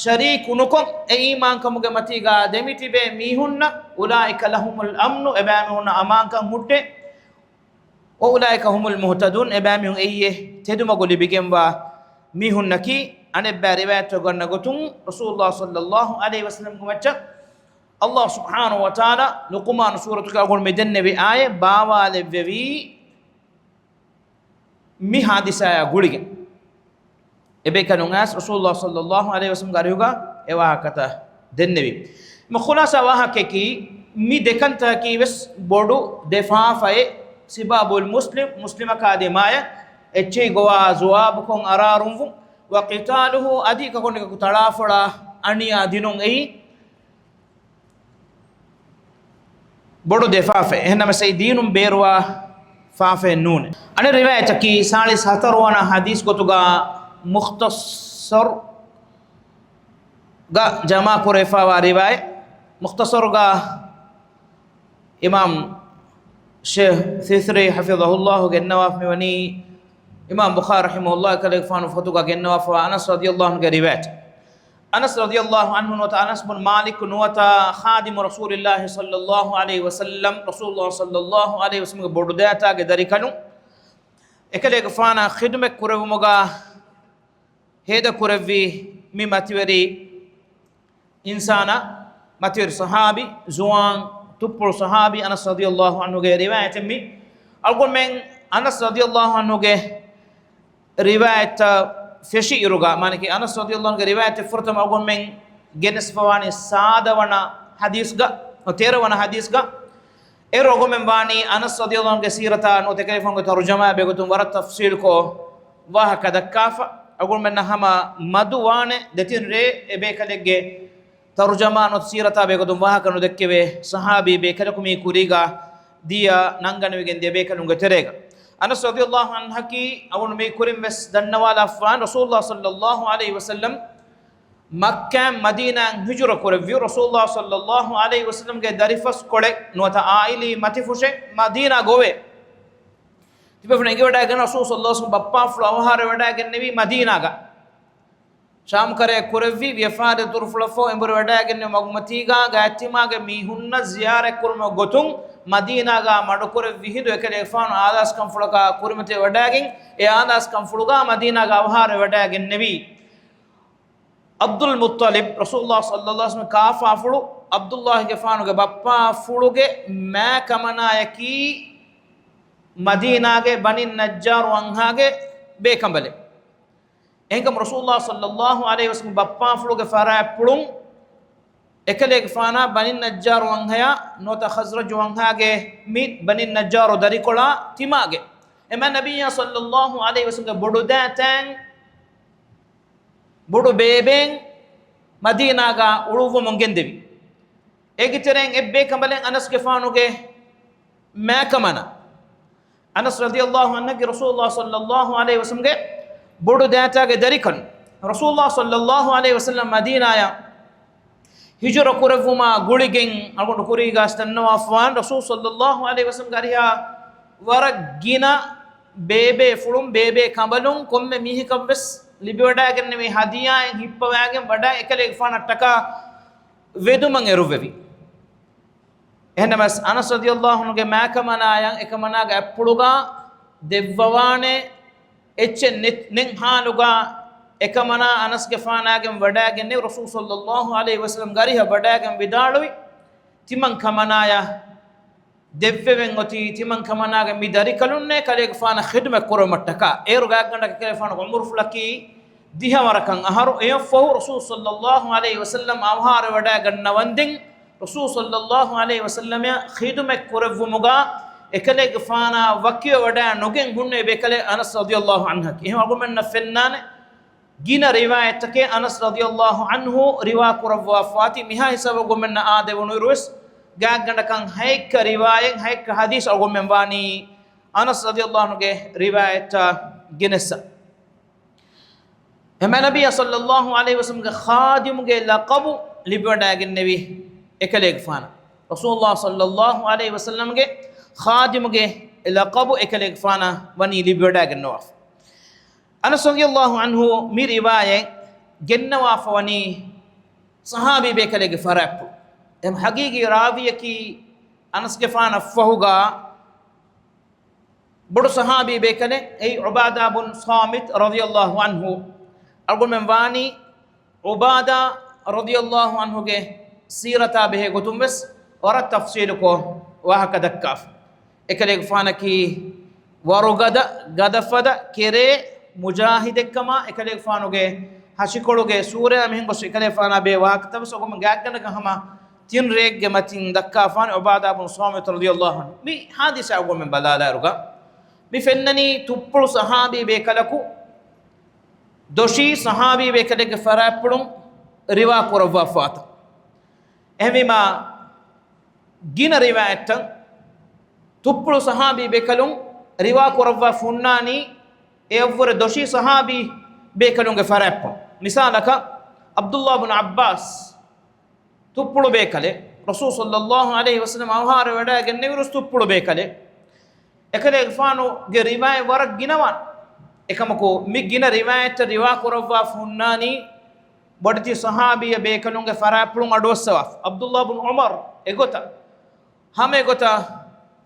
ޝަރީކު ނުކޮށް، އެ އީމާންކަމުގެ މަތީގަ ދެމިތިބޭ މީހުންނަށް، أولئك لهم الأمن، އެބައިމީހުންނަށް އަމާންކަން ހުއްޓޭ. وأولئك هم المهتدون، އެބައިމީހުން އެއީ ތެދުމަގު ލިބިގެންވާ މީހުންނަކީ. އަނެއްބައި ރިވާޔަތްތަކުގަ ގަންނަ ގޮތުން، ރަސޫލު ޞައްލައްލާހު ޢަލައިހި ވަސައްލަމްގެ މައްޗަށް ﷲ ސުބްޙާނަހޫ ވަތަޢާލާ ލުޤުމާނު ސޫރަތުގަ އަޅުގަނޑު މި ދެންނެވި އާޔަތް ބާވާލެއްވެވީ މި ޙާދިސާއާ ގުޅިގެން. އެބޭކަލުން އައިސް ރަސޫލު ޞައްލައްލާހު ޢަލައިހި ވަސައްލަމްގެ އަރިހުގަ އެ ވާހަކަތައް ދެންނެވި. މި ޚުލާޞާ ވާހަކައަކީ، މި ދެކަންތަކަކީ ވެސް ބޮޑު ދެ ފާފައެއް. سباب المسلم، މުސްލިމަކާ ދިމާޔަށް އެއްޗެހި ގޮވާ ޒުވާބުކޮށް އަރާރުންވުން. وقتاله، އަދި އެކަކު އަނެކަކު ތަޅާފޮޅާ އަނިޔާ ދިނުން އެއީ ބޮޑު ދެ ފާފައެއް. އެހެންނަމަވެސް އެއީ ދީނުން ބޭރުވާ ފާފައެއް ނޫނޭ. އަނެއް ރިވާޔަތަކީ، ސާޅީސް ހަތަރު ވަނަ ޙަދީޘް ގޮތުގަ މުޚްތަޞަރުގަ ޖަމާކުރެވިފައިވާ ރިވާޔަތް. މުޚްތަޞަރުގަ އިމާމް ޝޭޚް ސިސްރީ ޙަފިޡަހުﷲ ގެންނަވާފަ މިވަނީ، އިމާމް ބުޚާރީ ރަޙިމަހުﷲ އެކަލޭގެފާނު ފޮތުގަ ގެންނަވާފަވާ އަނަސް ރަޟިޔަﷲ ޢަންހުގެ ރިވާޔަތް. އަނަސް ރަޟިޔަﷲ ޢަންހު ނުވަތަ އަނަސް ބުން މާލިކު ނުވަތަ ޚާދިމު ރަސޫލިﷲ ޞައްލައްލާހު ޢަލައިހި ވަސައްލަމް، ރަސޫލުﷲ ޞައްލައްލާހު ޢަލައިހި ވަސައްލަމްގެ ބޮޑު ދައިތާގެ ދަރިކަލުން އެކަލޭގެފާނާ ޚިދުމަތް ކުރެއްވުމުގަ ހޭދަ ކުރެއްވި މި މަތިވެރި އިންސާނާ، މަތިވެރި ޞަޙާބީ، ޒުވާން ތުއްޕުޅު ޞަޙާބީ އަނަސް ރަޟިޔަﷲ ޢަންހުގެ ރިވާޔަތެއް މި. އަޅުގަނޑުމެން އަނަސް ރަޟިޔަﷲ ޢަންހުގެ ރިވާޔަތްތައް ފެށި އިރުގަ، މާނައަކީ އަނަސް ރަޟިޔަﷲ ޢަންހުގެ ރިވާޔަތެއް ފުރަތަމަ އަޅުގަނޑުމެން ގެނެސްފަވާނީ ސާދަ ވަނަ ޙަދީޘްގަ، ތޭރަ ވަނަ ޙަދީޘްގަ. އޭރު އަޅުގަނޑުމެން ވާނީ އަނަސް ރަޟިޔަﷲ ޢަންހުގެ ސީރަތާ ނުވަތަ އެކަލޭގެފާނުގެ ތަރުޖަމާ ބެހޭގޮތުން ވަރަށް ތަފްޞީލުކޮށް ވާހަކަ ދައްކާފަ. އަޅުގަނޑުމެންނަށް ހަމަ މަދު ވާނެ ދެތިން ރޭ އެބޭކަލެއްގެ ތަރުޖަމާ ނުވަތަ ސީރަތާ ބެހޭގޮތުން ވާހަކަ ނުދެއްކެވޭ ޞަޙާބީ ބޭކަލަކު މީ ކުރީގަ ދިޔަ ނަންގަނެވިގެން ދިޔަ ބޭކަލުންގެ ތެރޭގަ. އަނަސް ރަޟިޔަﷲ ޢަންހަކީ އަޅުގަނޑު މީ ކުރިން ވެސް ދަންނަވާލާފަވާނެ، ރަސޫލުﷲ ޞައްލައްލާހު ޢަލައިހި ވަސައްލަމް މައްކާއިން މަދީނާއަށް ހިޖުރަ ކުރެއްވި، ރަސޫލުﷲ ޞައްލައްލާހު ޢަލައިހި ވަސައްލަމްގެ ދަރިފަސްކޮޅެއް ނުވަތަ ޢާއިލީ މަތިފުށެއް މަދީނާ ގޮވޭ. ތިބޭފުޅުން އެނގިވަޑައިގެން ރަސޫލު ޞައްލައްލާހު ޢަލައިހި ވަސައްލަމް ބައްޕާފުޅު އަވަހާރަވެވަޑައިގެންނެވީ މަދީނާގަ. ޝާމް ކަރައެއް ކުރެއްވި ވިޔަފާރި ދުރުފުޅަށްފަހު އެނބުރި ވަޑައިގެންނެވި މަގުމަތީގާ ގާތްތިމާގެ މީހުންނަށް ޒިޔާރަތްކުރުމުގެ ގޮތުން މަދީނާގާ މަޑުކުރެއްވި ހިނދު އެކަލޭގެފާނު އާދާސްކަންފުޅަކާ ކުރިމަތިވެވަޑައިގެން އެ އާދާސްކަންފުޅުގާ މަދީނާގާ އަވަހާރަވެވަޑައިގެންނެވީ. ޢަބްދުލް މުއްޠަލިބް، ރަސޫލުﷲ ޞައްލަﷲ ޢަލައިހި ވަސައްލަމް ކާފާފުޅު ޢަބްދުﷲގެފާނުގެ ބައްޕާފުޅުގެ މާކަމަނާޔަކީ މަދީނާގެ ބަނީ ނައްޖާރު ވަންހާގެ ބޭކަނބަލެއް. އެހެންކަމުން ރަސޫލުﷲ ޞައްލަﷲ ޢަލައިހި ވަސައްލަމް ބައްޕާފުޅުގެ ފަރާތްޕުޅުން އެކަލޭގެފާނާ ބަނީ ނައްޖާރު ވަންހަޔާ ނުވަތަ ޚަޒްރަޖު ވަންހާގެ މި ބަނީ ނައްޖާރު ދަރިކޮޅާ ތިމާގެ. އެމާ ނަބިއްޔާ ޞައްލަﷲ ޢަލައިހި ވަސައްލަމްގެ ބޮޑު ދައިތައިން ބޮޑު ބޭބެއިން މަދީނާގާ އުޅުއްވަމުން ގެންދެވި. އޭގެ ތެރެއިން އެއްބޭކަނބަލެއް އަނަސްގެފާނުގެ މާކަމަނާ. އަނަސް ރަޟިޔަﷲ ޢަންހަކީ ރަސޫލުﷲ ޞައްލަﷲ ޢަލައިހި ވަސައްލަމްގެ ބޮޑު ދައިތާގެ ދަރިކަން. ރަސޫލުﷲ ޞައްލަﷲ ޢަލައިހި ވަސައްލަމް މަދީނާޔަށް ހިޖުރަ ކުރެއްވުމާ ގުޅިގެން އަޅުގަނޑު ކުރީގާސް ދަންނަވާފަވާން ރަސޫލު ޞައްލަﷲ ޢަލައިހި ވަސައްލަމްގެ އަރިހާ ވަރަށް ގިނަ ބޭބޭފުޅުން، ބޭބޭ ކަނބަލުން، ކޮންމެ މީހަކަށްވެސް ލިބިވަޑައިގެންނެވި ހަދިޔާއެއް ހިއްޕަވައިގެން ވަޑައި އެކަލޭގެފާނަށްޓަކާ ވެދުމަށް އެރުވެވި. އެހެންނަމަވެސް، އަނަސް ރަޟިޔަﷲ ޢަންހުގެ މާކަމަނާޔަށް އެކަމަނާގެ އަތްޕުޅުގާ ދެއްވަވާނެ އެއްޗެއް ނެތް، ނެތް ޙާލުގާ އެކަމަނާ އަނަސްގެފާނާގެން ވަޑައިގެންނެވި. ރަސޫލު ޞައްލަﷲ ޢަލައިހި ވަސައްލަމްގެ އަރިހަށް ވަޑައިގެން ވިދާޅުވި، ތިމަން ކަމަނާޔަށް ދެއްވެވެން އޮތީ، ތިމަން ކަމަނާގެ މި ދަރިކަލުންނޭ ކަލޭގެފާނަށް ޚިދުމަތް ކުރުމަށްޓަކާ. އޭރު ގާތްގަނޑަކަށް ކަލޭގެފާނުގެ ޢުމުރުފުޅަކީ ދިހަވަރަކަށް އަހަރު. އެއަށްފަހު ރަސޫލު ޞައްލަﷲ ޢަލައިހި ވަސައްލަމް އަވަހާރަވެވަޑައިގަންނަވަންދެން، ރަސޫލު ޞައްލަﷲ ޢަލައިހި ވަސައްލަމަށް ޚިދުމަތް ކުރެއްވުމުގާ އެކަލޭގެފާނާ ވަކިވެވަޑައި ނުގެން ހުންނެވި ބޭކަލެއް އަނަސް ރަޟިޔަﷲ ޢަންހަކީ. އެހެން އަޅުގަނޑުމެންނަށް ފެންނާނެ، ގިނަ ރިވާޔަތްތަކެއް އަނަސް ރަޟިޔަﷲ ޢަންހު ރިވާ ކުރައްވާފަވާތީ. މިހާ ހިސާބަށް އަޅުގަނޑުމެންނަށް އާދެވުނުއިރުވެސް ގާތްގަނޑަކަށް ހައެއްކަ ރިވާޔަތް، ހައެއްކަ ޙަދީޘް އަޅުގަނޑުމެން ވާނީ އަނަސް ރަޟިޔަﷲ ޢަންހުގެ ރިވާޔަތްތައް ގެނެއްސަ. އެމާ ނަބިއްޔާ ޞައްލަﷲ ޢަލައިހި ވަސައްލަމްގެ ޚާދިމުގެ ލަޤަބު ލިބިވަޑައިގެންނެވި އެކަލޭގެފާނަށް. ރަސޫލުﷲ ޞައްލަﷲ ޢަލައިހި ވަސައްލަމްގެ ޚާދިމުގެ ލަޤަބު އެކަލޭގެފާނަށް ވަނީ ލިބިވަޑައިގެންނަވާފަ. އަނަސް ރަޟިޔަﷲ ޢަންހު މި ރިވާޔަތް ގެންނަވާފަ ވަނީ ޞަޙާބީ ބޭކަލެއްގެ ފަރާތްޕުޅު. އެހެން ޙަޤީޤީ ރާވީއަކީ އަނަސްގެފާނަށްފަހުގާ ބޮޑު ޞަޙާބީ ބޭކަލެއް އެއީ ޢުބާދާ ބުން ޞާމިތް ރަޟިޔަﷲ ޢަންހު. އަޅުގަނޑުމެން ވާނީ ޢުބާދާ ރަޟިޔަﷲ ޢަންހުގެ ސީރަތާ ބެހޭ ގޮތުން ވެސް ވަރަށް ތަފްޞީލުކޮށް ވާހަކަ ދައްކާފަ. އެކަލޭގެފާނަކީ ވަރުގަދަ، ގަދަފަދަ، ކެރޭ މުޖާހިދެއްކަމާ، އެކަލޭގެފާނުގެ ހަށިކޮޅުގެ ސޫރަޔާ މިހެން ގޮސް އެކަލޭގެފާނާ ބެހޭ ވާހަކަތައް ވެސް އަޅުގަނޑުމެން ގާތްގަނޑަކަށް ހަމަ ތިން ރެއެއްގެ މަތިން ދައްކާފާނެ ޢުބާދާ ބުން ޞާމިތް ރަޟިޔަﷲ ޢަންހު. މި ޙާދިސާ އަޅުގަނޑުމެން ބަލާލާއިރުގަ، މި ފެންނަނީ ތުއްޕުޅު ޞަޙާބީ ބޭކަލަކު ދޮށީ ޞަޙާބީ ބޭކަލެއްގެ ފަރާތްޕުޅުން ރިވާ ކުރައްވާފާތަ. އެހެންވީމާ، ގިނަ ރިވާޔަތްތައް ތުއްޕުޅު ޞަޙާބީ ބޭކަލުން ރިވާ ކުރައްވާފަ ހުންނާނީ، އެއަށްވުރެ ދޮށީ ޞަޙާބީ ބޭކަލުންގެ ފަރާތްޕުޅުން. މިސާލަކަށް، ޢަބްދުﷲ ބުން ޢައްބާސް ތުއްޕުޅު ބޭކަލެއް، ރަސޫލު ޞައްލަﷲ ޢަލައިހި ވަސައްލަމް އަވަހާރަވެވަޑައިގެންނެވިރުސް ތުއްޕުޅު ބޭކަލެއް. އެކަލޭގެފާނުގެ ރިވާޔަތް ވަރަށް ގިނަވާނެ. އެކަމަކު، މި ގިނަ ރިވާޔަތްތައް ރިވާ ކުރައްވާފަ ހުންނާނީ، ބޮޑެތި ޞަޙާބީ ބޭކަލުންގެ ފަރާތްޕުޅުން އަޑުއައްސަވާފަ. ޢަބްދުﷲ ބުން ޢުމަރު އެގޮތަށް، ހަމަ އެގޮތަށް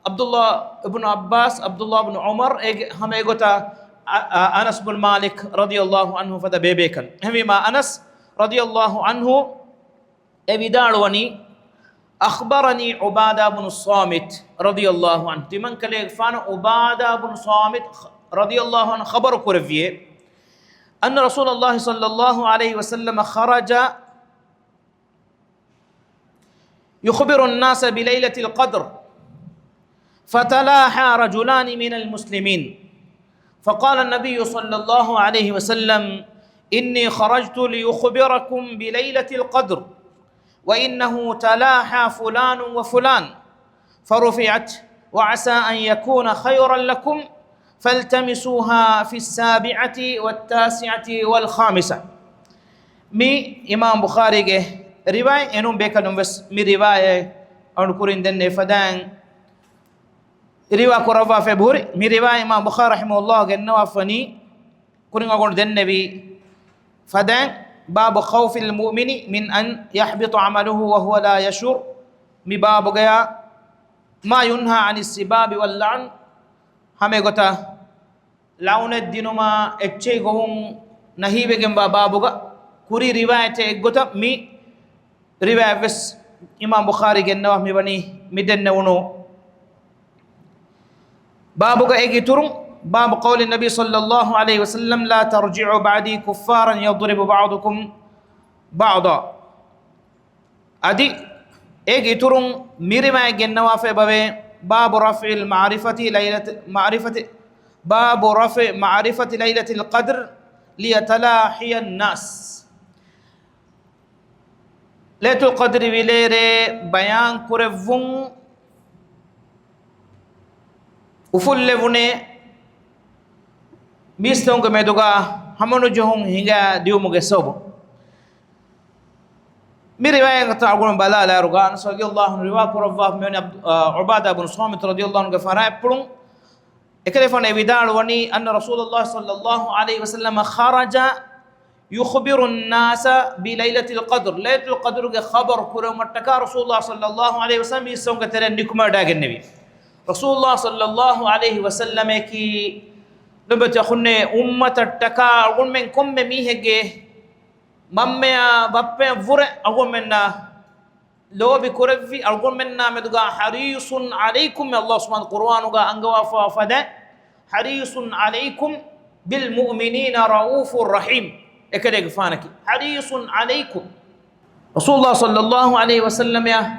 ޢަބްދުﷲ ބުން ޢައްބާސް، ޢަބްދުﷲ ބުން ޢުމަރު، އޭގެ ހަމަ އެގޮތަށް އަ-، އަ-، އަނަސް ބުން މާލިކް ރަޟިޔަﷲ ޢަންހު ފަދަ ބޭބޭކަން. އެހެންވީމާ، އަނަސް ރަޟިޔަﷲ ޢަންހު އެ ވިދާޅުވަނީ، أخبرني عبادة بن الصامت رضي الله عنه. ތިމަންކަލޭގެފާނު ޢުބާދާ ބުން ޞާމިތް ރަޟިޔަﷲ ޢަންހު ޚަބަރު ކުރެއްވިއޭ، أن رسول الله صلى الله عليه وسلم خرج يخبر الناس بليلة القدر، فتلاحى رجلان من المسلمين، فقال النبي صلى الله عليه وسلم: إني خرجت لأخبركم بليلة القدر، وإنه تلاحى فلان وفلان، فرفعت: وعسى أن يكون خيرا لكم، فالتمسوها في السابعة والتاسعة والخامسة. މި އިމާމް ބުޚާރީގެ ރިވާޔަތް. އެނޫން ބޭކަލުން ވެސް މި ރިވާޔަތް އަޅު ކުރިން ދެންނެވި ފަދައިން ރިވާ ކުރައްވާފަ އެބަހުރި. މި ރިވާޔަތް އިމާމް ބުޚާރީ ރަޙިމަހުﷲ ގެންނަވާފަ ވަނީ، ކުރިން އަޅުގަނޑު ދެންނެވި ފަދައިން، باب خوف المؤمن من أن يحبط عمله وهو لا يشعر. މި ބާބުގަޔާ ما ينهى عن السباب واللعن، ހަމައެގޮތަށް ލަޢުނަތް ދިނުމާ އެއްޗެހި ގޮވުން ނަހީވެގެންވާ ބާބުގަ ކުރީ ރިވާޔަތެއް އެއްގޮތަށް މި ރިވާޔަތްވެސް އިމާމް ބުޚާރީ ގެންނަވާ މިވަނީ މި ދެންނެވުނު ބާބުގަ އޭގެ އިތުރުން، باب قول النبي صلى الله عليه وسلم لا ترجعوا بعدي كفارا يضرب بعضكم بعضا. އަދި އޭގެ އިތުރުން މި ރިވާޔަތް ގެންނަވާފައި ބަވޭ، باب رفع المعرفة ليلة، معرفة، باب رفع معرفة ليلة القدر ليتلاحى الناس. ލައިލަތުލް ޤަދްރި ވިލޭރޭ ބަޔާން ކުރެއްވުން އުފުއްލެވުނޭ މީސްތަކުންގެ މެދުގަ ހަމަނުޖެހުން ހިނގާ ދިއުމުގެ ސަބަބުން. މި ރިވާޔަތް އަޅުގަނޑު ބަލާލާއިރުގަ އަނަސް ރަޟިޔަﷲ ޢަންހު ރިވާ ކުރައްވާ މިވަނީ ޢުބާދާ ބުނު ޞާމިތު ރަޟިޔަﷲ ޢަންހުގެ ފަރާތްޕުޅުން. އެކަލޭގެފާނު ވިދާޅުވަނީ، أن رسول الله صلى الله عليه وسلم خرج يخبر الناس بليلة القدر، ލައިލަތުލް ޤަދްރުގެ ޚަބަރު ކުރެވުމަށްޓަކާ ރަސޫލުﷲ صلى الله عليه وسلم މީސްތަކުންގެ ތެރެއިން ނިކުމެވަޑައިގެންނެވި. ރަސޫލުﷲ صلى الله عليه وسلم އަކީ ލޮބުވެތި އަޚުންނޭ އުއްމަތަށްޓަކާ އަޅުގަނޑުމެން ކޮންމެ މީހެއްގެ މަންމަޔާ ބައްޕަޔަށްވުރެ އަޅުގަނޑުމެންނަށް ލޯބި ކުރެއްވި، އަޅުގަނޑުމެންނާ މެދުގަ حريص عليكم، އައްލާހު ސުބްޙާނަހޫ ޤުރުއާނުގަ އަންގަވާފަވާ ފަދަ، حريص عليكم بالمؤمنين رءوف رحيم. އެކަލޭގެފާނަކީ حريص عليكم. ރަސޫލުﷲ صلى الله عليه وسلم އަށް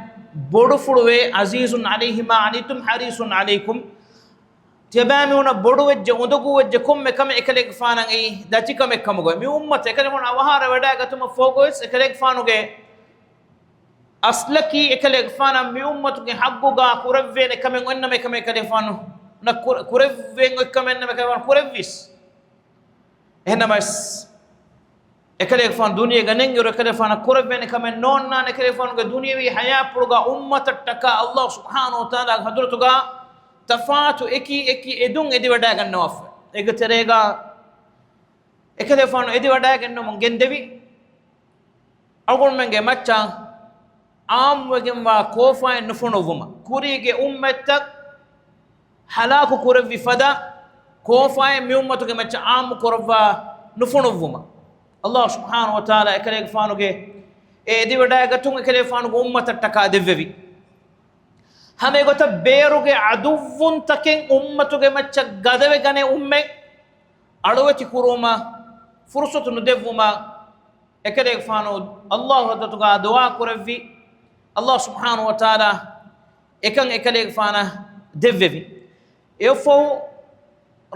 ބޮޑުފުޅުވޭ، عزيز عليه ما عنتم حريص عليكم. ތިޔަބައިމީހުނަށް ބޮޑުވެއްޖެ، އުނދަގޫވެއްޖެ ކޮންމެ ކަމެއް އެކަލޭގެފާނަށް އެއީ ދަތިކަމެއް ކަމުގަ. މި އުއްމަތަށް އެކަލޭގެފާނު އަވަހާރަވެވަޑައިގަތުމަށް ފަހުގަވެސް އެކަލޭގެފާނުގެ އަސްލަކީ އެކަލޭގެފާނަށް މި އުއްމަތުގެ ޙައްޤުގަ ކުރެވޭނެ ކަމެއް އޮތްނަމަ އެކަމެއް އެކަލޭގެފާނު ނަ-، ކުރ-، ކުރެވޭން އޮތް ކަމެއް އޮތްނަމަ އެކަލޭގެފާނު ކުރެއްވީސް. އެހެންނަމަވެސް، އެކަލޭގެފާނު ދުނިޔޭގަ ނެންއިރު އެކަލޭގެފާނަށް ކުރެވޭނެ ކަމެއް ނޯންނާނެ. އެކަލޭގެފާނުގެ ދުނިޔަވީ ޙަޔާތްޕުޅުގަ އުއްމަތަށްޓަކާ އައްލާހު ސުބްޙާނަހޫ ވަތަޢާލާގެ ޙަޟްރަތުގަ ތަފާތު އެކި އެކި އެދުން އެދިވަޑައިގަންނަވާފަ. އޭގެ ތެރޭގަ އެކަލޭގެފާނު އެދިވަޑައިގެންނަވަމުން ގެންދެވި، އަޅުގަނޑުމެންގެ މައްޗަށް ޢާއްމުވެގެންވާ ކޯފާއެއް ނުފޮނުއްވުމަށް، ކުރީގެ އުއްމަތްތައް ހަލާކު ކުރެއްވި ފަދަ ކޯފާއެއް މި އުއްމަތުގެ މައްޗަށް ޢާއްމު ކުރައްވާ ނުފޮނުއްވުމަށް، އައްލާހު ސުބްޙާނަހޫ ވަތަޢާލާ އެކަލޭގެފާނުގެ އެ އެދިވަޑައިގަތުން އެކަލޭގެފާނުގެ އުއްމަތަށްޓަކާ ދެއްވެވި. ހަމައެގޮތަށް ބޭރުގެ ޢަދުއްވުންތަކެއް އުއްމަތުގެ މައްޗަށް ގަދަވެގަނެ އުއްމަތް އަޅުވެތި ކުރުވުމަށް ފުރުޞަތު ނުދެއްވުމަށް، އެކަލޭގެފާނު އައްލާހު ޙަޟްރަތުގަ ދުޢާ ކުރެއްވި، އައްލާހު ސުބްޙާނަހޫ ވަތަޢާލާ އެކަން އެކަލޭގެފާނަށް ދެއްވެވި. އެއަށްފަހު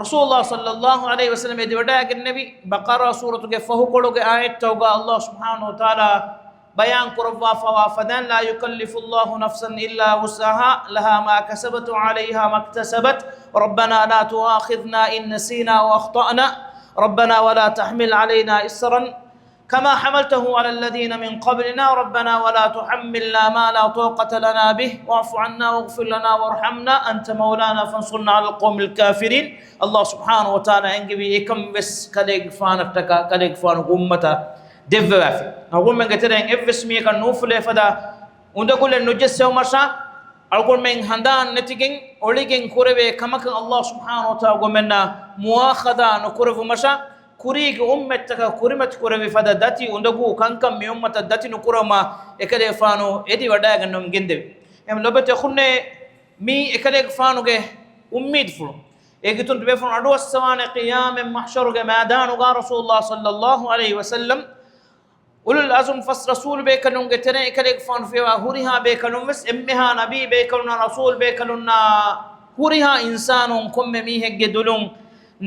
ރަސޫލުﷲ ޞައްލައްލާހު ޢަލައިހި ވަސައްލަމް އެދިވަޑައިގެންނެވި ބަޤަރާ ސޫރަތުގެ ފަހުކޮޅުގެ އާޔަތްތަކުގަ އައްލާހު ސުބްޙާނަހޫ ވަތަޢާލާ ބަޔާން ކުރައްވާފަވާ ފަދައިން، لا يكلف الله نفسا إلا وسعها، لها ما كسبت وعليها ما اكتسبت، ربنا لا تؤاخذنا إن نسينا أو أخطأنا، ربنا ولا تحمل علينا إصرا كما حملته على الذين من قبلنا، ربنا ولا تحملنا ما لا طاقة لنا به، واعف عنا واغفر لنا وارحمنا، أنت مولانا فانصرنا على القوم الكافرين. އައްލާހު ސުބްޙާނަހޫ ވަތަޢާލާ އެންގެވީ އެކަން ވެސް ކަލޭގެފާނަށްޓަކާ، ކަލޭގެފާނުގެ އުއްމަތަށް ދެއްވެވާފި. އަޅުގަނޑުމެންގެ ތެރެއިން އެއްވެސް މީހަކަށް ނޫފުލޭ ފަދަ އުނދަގުލެއް ނުޖެއްސެވުމަށާ، އަޅުގަނޑުމެން ހަނދާން ނެތިގެން އޮޅިގެން ކުރެވޭ ކަމަކަށް އައްލާހު ސުބްޙާނަހޫ ވަތަޢާލާ އަޅުގަނޑުމެންނާ މުއާޚަޛާ ނުކުރެއްވުމަށާ، ކުރީގެ އުއްމަތްތަކަށް ކުރިމަތި ކުރެވި ފަދަ ދަތި އުނދަގޫ ކަންކަން މި އުއްމަތަށް ދަތި ނުކުރުވުމަށް އެކަލޭގެފާނު އެދިވަޑައިގަންނަވަމުން ގެންދެވި. އެހެން ލޮބުވެތި އަޚުންނޭ، މީ އެކަލޭގެފާނުގެ އުއްމީދުފުޅު. އޭގެ އިތުރުން ތިބޭފުޅުން އަޑުއައްސަވާނެ ޤިޔާމަތް މަޙްޝަރުގެ މައިދާނުގަ ރަސޫލުﷲ ޞައްލައްލާހު ޢަލައިހި ވަސައްލަމް އުލުލް ޢަޒުމް ފަސް ރަސޫލު ބޭކަލުންގެ ތެރެއިން އެކަލޭގެފާނު ފިޔަވާ ހުރިހާ ބޭކަލުން ވެސް އެންމެހާ ނަބީ ބޭކަލުންނާ ރަސޫލް ބޭކަލުންނާ ހުރިހާ އިންސާނުން ކޮންމެ މީހެއްގެ ދުލުން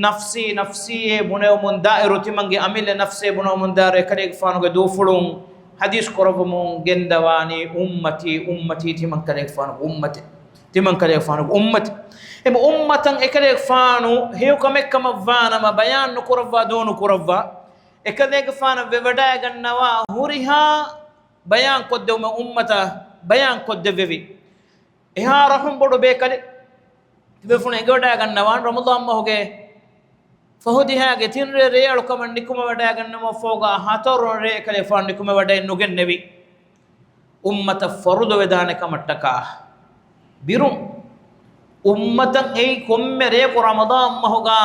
ނަފްސީ ނަފްސީއޭ ބުނެވުމުން ދާއިރު، ތިމަންގެ އަމިއްލަ ނަފްސޭ ބުނެވުމުން ދާއިރު އެކަލޭގެފާނުގެ ދޫފުޅުން ޙަދީޘް ކުރައްވަމުން ގެންދަވާނީ އުއްމަތީ، އުއްމަތީ، ތިމަން ކަލޭގެފާނުގެ އުއްމަތެއް، ތިމަން ކަލޭގެފާނުގެ އުއްމަތެއް. އެ އުއްމަތަށް އެކަލޭގެފާނު ހެޔޮ ކަމެއް ކަމަށްވާނަމަ ބަޔާން ނުކުރައްވާ ދޫ ނުކުރައްވާ، އެކަލޭގެފާނަށް ވެވަޑައިގަންނަވާ ހުރިހާ ބަޔާން ކޮށްދެވުމެއް އުއްމަތަށް ބަޔާން ކޮށްދެއްވެވި. އެހާ ރަޙުމް ބޮޑު ބޭކަލެއް ތިބޭފުޅުން އެނގިވަޑައިގަންނަވާން ރަމަޟާން މަހުގެ ފަހު ދިހައިގެ ތިން ރޭ ރޭއަޅުކަމަށް ނިކުމެވަޑައިގަންނަވާފަހުގަ ހަތަރު ރޭ އެކަލޭގެފާނު ނިކުމެވަޑައެއް ނުގެންނެވި. އުއްމަތަށް ފަރުޟުވެދާނެ ކަމަށްޓަކާ ބިރުން. އުއްމަތަށް އެއީ ކޮންމެ ރެޔަކު ރަމަޟާން މަހުގަ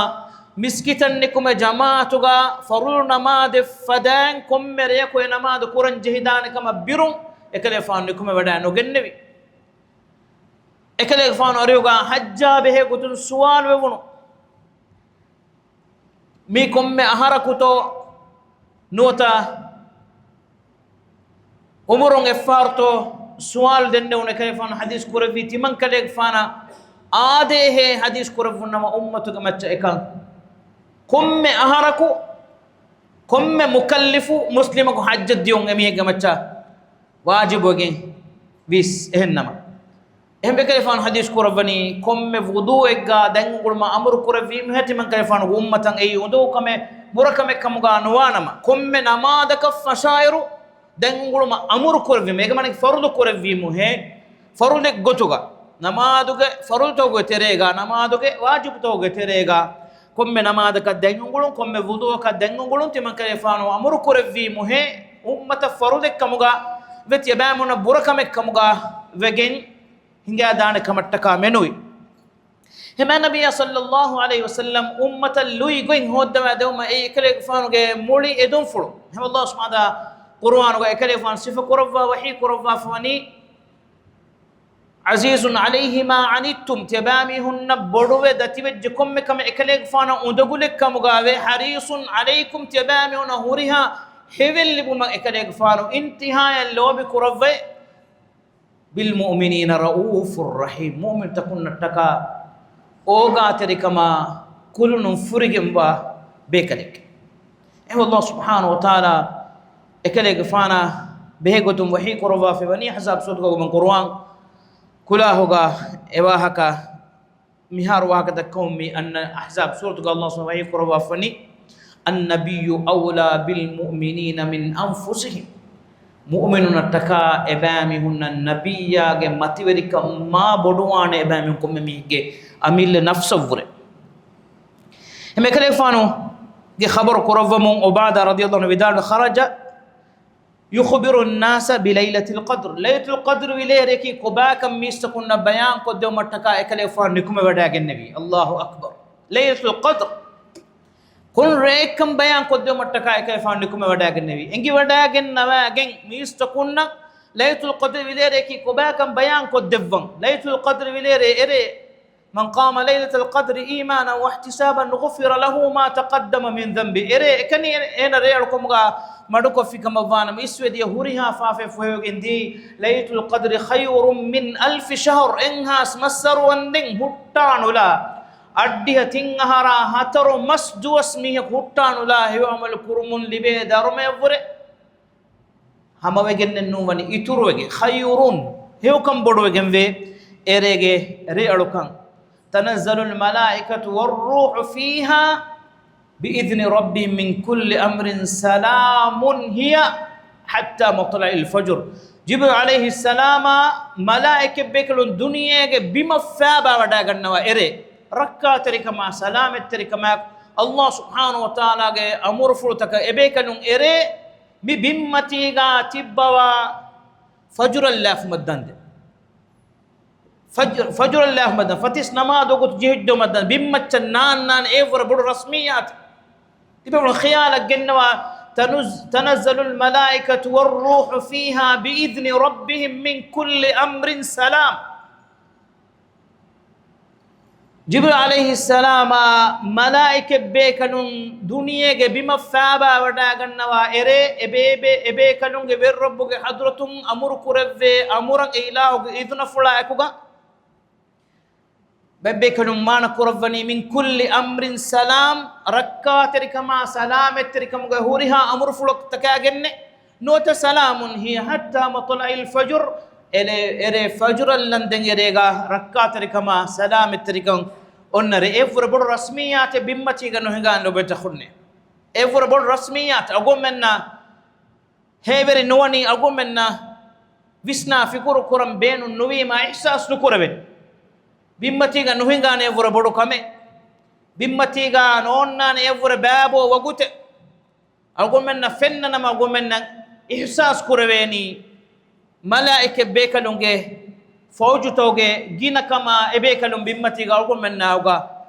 މިސްކިތަށް ނިކުމެ ޖަމާޢަތުގަ ފަރުޟު ނަމާދެއް ފަދައިން ކޮންމެ ރެޔަކު އެ ނަމާދު ކުރަން ޖެހިދާނެ ކަމަށް ބިރުން އެކަލޭގެފާނު ނިކުމެވަޑައި ނުގެންނެވި. އެކަލޭގެފާނު އަރިހުގަ ޙައްޖާ ބެހޭ ގޮތުން ސުވާލު ވެވުނު. މީ ކޮންމެ އަހަރަކުތޯ ނުވަތަ އުމުރުން އެއްފަހަރުތޯ ސުވާލު ދެންނެވުނު. އެކަލޭގެފާނު ޙަދީޘް ކުރެއްވީ ތިމަންކަލޭގެފާނަށް އާދޭހޭ ޙަދީޘް ކުރެއްވުން ނަމަ އުއްމަތުގެ މައްޗަށް އެކަން ކޮންމެ އަހަރަކު ކޮންމެ މުކައްލިފު މުސްލިމަކު ޙައްޖަށް ދިޔުން އެމީހެއްގެ މައްޗަށް ވާޖިބުވެގެން ވީސް. އެހެންނަމަ އެހެންވެ ކަލޭގެފާނު ޙަދީޘް ކުރައްވަނީ ކޮންމެ ވުޟޫއެއްގަ ދަތް އުނގުޅުމަށް އަމުރު ކުރެއްވީމުހޭ ތިމަން ކަލޭގެފާނު އުއްމަތަށް އެއީ އުނދަގޫ ކަމެއް ބުރަ ކަމެއް ކަމުގަ ނުވާނަމަ، ކޮންމެ ނަމާދަކަށް ފަށާއިރު ދަތް އުނގުޅުމަށް އަމުރު ކުރެއްވީމު، އޭގެ މާނަ ފަރުޟު ކުރެއްވީމުހޭ، ފަރުޟެއް ގޮތުގަ ނަމާދުގެ ފަރުޟުތަކުގެ ތެރޭގަ، ނަމާދުގެ ވާޖިބުތަކުގެ ތެރޭގަ، ކޮންމެ ނަމާދަކަށް ދަތް އުނގުޅުން، ކޮންމެ ވުޟޫއަކަށް ދަތް އުނގުޅުން ތިމަން ކަލޭގެފާނު އަމުރު ކުރެއްވީމުހޭ، އުއްމަތަށް ފަރުޟެއް ކަމުގަ ވެ ތިޔަބައިމީހުންނަށް ބުރަ ކަމެއް ކަމުގަ ވެގެން ހިނގައިދާނެ ކަމަށްޓަކާ މެނުވި. އެހެންމާ ނަބިއްޔާ ޞައްލައްލާހު ޢަލައިހި ވަސައްލަމް އުއްމަތަށް ލުއި ގޮތް ހޯއްދަވާ ދެވުމަށް އެއީ އެކަލޭގެފާނުގެ މުޅި އެދުންފުޅު. އެހެންވެ ﷲ ސުބްޙާނަހޫ ވަތަޢާލާ ޤުރުއާނުގަ އެކަލޭގެފާނު ސިފަ ކުރައްވާ ވަޙީ ކުރައްވާފަވަނީ، عزيز عليه ما عنتم، ތިޔަބައިމީހުންނަށް ބޮޑުވެ ދަތިވެއްޖެ ކޮންމެ ކަމެއް އެކަލޭގެފާނަށް އުނދަގުލެއް ކަމުގަ ވޭ. حريص عليكم، ތިޔަބައިމީހުންނަށް ހުރިހާ ހެވެއް ލިބުމަށް އެކަލޭގެފާނު އިންތިހާޔަށް ލޯބި ކުރައްވައި. بالمؤمنين رءوف رحيم، މުއުމިންތަކުންނަށްޓަކާ އޯގާތެރިކަމާ ކުލުނުން ފުރިގެންވާ ބޭކަލެކެވެ. އެހެންވެ ﷲ ސުބްޙާނަހޫ ވަތަޢާލާ އެކަލޭގެފާނާ ބެހޭގޮތުން ވަޙީ ކުރައްވާފައިވަނީ އަޙްޒާބް ސޫރަތުގަ ގުމަން ޤުރުއާން ކުލާހުގަ އެވާހަކަ މިހާރު ވާހަކަ ދައްކަމުން މި އަންނަ އަޙްޒާބް ސޫރަތުގަ ﷲ ސުބްޙާނަހޫ ވަޙީ ކުރައްވާފަނީ، النبي أولى بالمؤمنين من أنفسهم. މުއުމިނުންނަށްޓަކާ އެބައިމީހުންނަށް ނަބިއްޔާގެ މަތިވެރިކަން މާ ބޮޑުވާނެ އެބައިމީހުން ކޮންމެ މީހެއްގެ އަމިއްލަ ނަފްސަށްވުރެ. އެހެންވެ އެކަލޭގެފާނުގެ ޚަބަރު ކުރައްވަމުން ޢުބާދާ ރަޟިޔަﷲ ޢަންހު ވިދާޅުވި، خرج يخبر الناس بليلة القدر. ލައިލަތުލް ޤަދްރު ވިލޭރެޔަކީ ކޮބާކަން މީސްތަކުންނަށް ބަޔާން ކޮށްދެވުމަށްޓަކާ އެކަލޭގެފާނު ނިކުމެވަޑައިގެންނެވީ. ﷲ އަކްބަރު. ލައިލަތުލް ޤަދްރު ކޮން ރެއެއްކަން ބަޔާން ކޮށްދެވުމަށްޓަކާ އެކަލޭގެފާނު ނިކުމެވަޑައިގެންނެވީ. އެނގިވަޑައިގެންނަވައިގެން މީސްތަކުންނަށް ލައިލަތުލް ޤަދްރު ވިލޭރެޔަކީ ކޮބާކަން ބަޔާން ކޮށްދެއްވަން. ލައިލަތުލް ޤަދްރު ވިލޭރޭ އެރޭ، من قام ليلة القدر إيمانا واحتسابا غفر له ما تقدم من ذنبه. އެރޭ އެކަނި އޭނަ ރޭއަޅުކަމުގަ މަޑުކޮށްފި ކަމަށްވާނަމަ، އިސްވެދިޔަ ހުރިހާ ފާފައެއް ފޮހެވިގެން ދީ، ليلة القدر خير من ألف شهر، އެއްހާސް މައްސަރުވަންދެން ހުއްޓާނުލާ، އަށްޑިހަ ތިން އަހަރާ ހަތަރު މަސް ދުވަސް މީހަކު ހުއްޓާނުލާ ހެޔޮ ޢަމަލު ކުރުމުން ލިބޭ ދަރުމަޔަށްވުރެ. ހަމަވެގެންނެއް ނޫން ވަނީ އިތުރުވެގެން، خير، ހެޔޮކަން ބޮޑުވެގެންވޭ އެރޭގެ ރޭއަޅުކަން. تنزل الملائكة والروح فيها بإذن ربهم من كل أمر سلام هي حتى مطلع الفجر. ޖިބްރީލް ޢަލައިހިއްސަލާމާ މަލާއިކަތްބޭކަލުން ދުނިޔޭގެ ބިމަށް ފައިބާވަޑައިގަންނަވާ އެރޭ، ރައްކާތެރިކަމާ ސަލާމަތްތެރިކަމާ، ﷲ ސުބްޙާނަހޫ ވަތަޢާލާގެ އަމުރުފުޅުތަކަށް އެބޭކަލުން އެރޭ މި ބިންމަތީގާ ތިއްބަވާ ފަޖުރަށް ލާފުމަށްދާންދެން. ފަޖު-، ފަޖުރަށް ލާފުމަށްދާން. ފަތިސް ނަމާދު ގޮތު ޖެހިއްޖެއުމަށްދާން. ބިންމައްޗަށް ނާންނާނެ އެއަށްވުރެ ބޮޑު ރަސްމިއްޔާތެއް. ތިބެފުޅުން ޚިޔާލަށް ގެންނަވާ، تنز-، تنزل الملائكة والروح فيها بإذن ربهم من كل أمر سلام. ޖިބްރީލް ޢަލައިހިއްސަލާމާ މަލާއިކަތްބޭކަލުން ދުނިޔޭގެ ބިމަށް ފައިބާވަޑައިގަންނަވާ އެރޭ، އެބޭބެ-، އެބޭކަލުންގެ ވެރިރައްބުގެ ޙަޟްރަތުން އަމުރު ކުރެއްވޭ އަމުރަށް އެ އިލާހުގެ އިޛުނަފުޅާ އެކުގަ. ބައެއްބޭކަލުން މާނަ ކުރައްވަނީ، من كل أمر سلام، ރައްކާތެރިކަމާ ސަލާމަތްތެރިކަމުގެ ހުރިހާ އަމުރުފުޅަކަކާގެންނެއް. ނުވަތަ سلام هي حتى مطلع الفجر، އެރޭ، އެރޭ ފަޖުރަށް ލަންދެން އެރޭގަ ރައްކާތެރިކަމާ ސަލާމަތްތެރިކަން އޮންނަ ރެ. އެއަށްވުރެ ބޮޑު ރަސްމިއްޔާތެއް ބިންމަތީގަ ނުހިނގާނެ ލޮބުވެތި އަޚުންނޭ. އެއަށްވުރެ ބޮޑު ރަސްމިއްޔާތެއް އަޅުގަނޑުމެންނަށް ހޭވެރި ނުވަނީ، އަޅުގަނޑުމެންނަށް ވިސްނާ ފިކުރު ކުރަން ބޭނުން ނުވީމާ އިޙްސާސް ނުކުރެވެން. ބިންމަތީގަ ނުހިނގާނެ އެއަށްވުރެ ބޮޑު ކަމެއް. ބިންމަތީގަ ނޯންނާނެ އެއަށްވުރެ ބައިބޯ ވަގުތެއް. އަޅުގަނޑުމެންނަށް ފެންނަ ނަމަ އަޅުގަނޑުމެންނަށް އިޙްސާސް ކުރެވޭނީ، މަލާއިކަތް ބޭކަލުންގެ ފައުޖުތަކުގެ ގިނަކަމާ އެބޭކަލުން ބިންމަތީގަ އަޅުގަނޑުމެންނާ އުގާ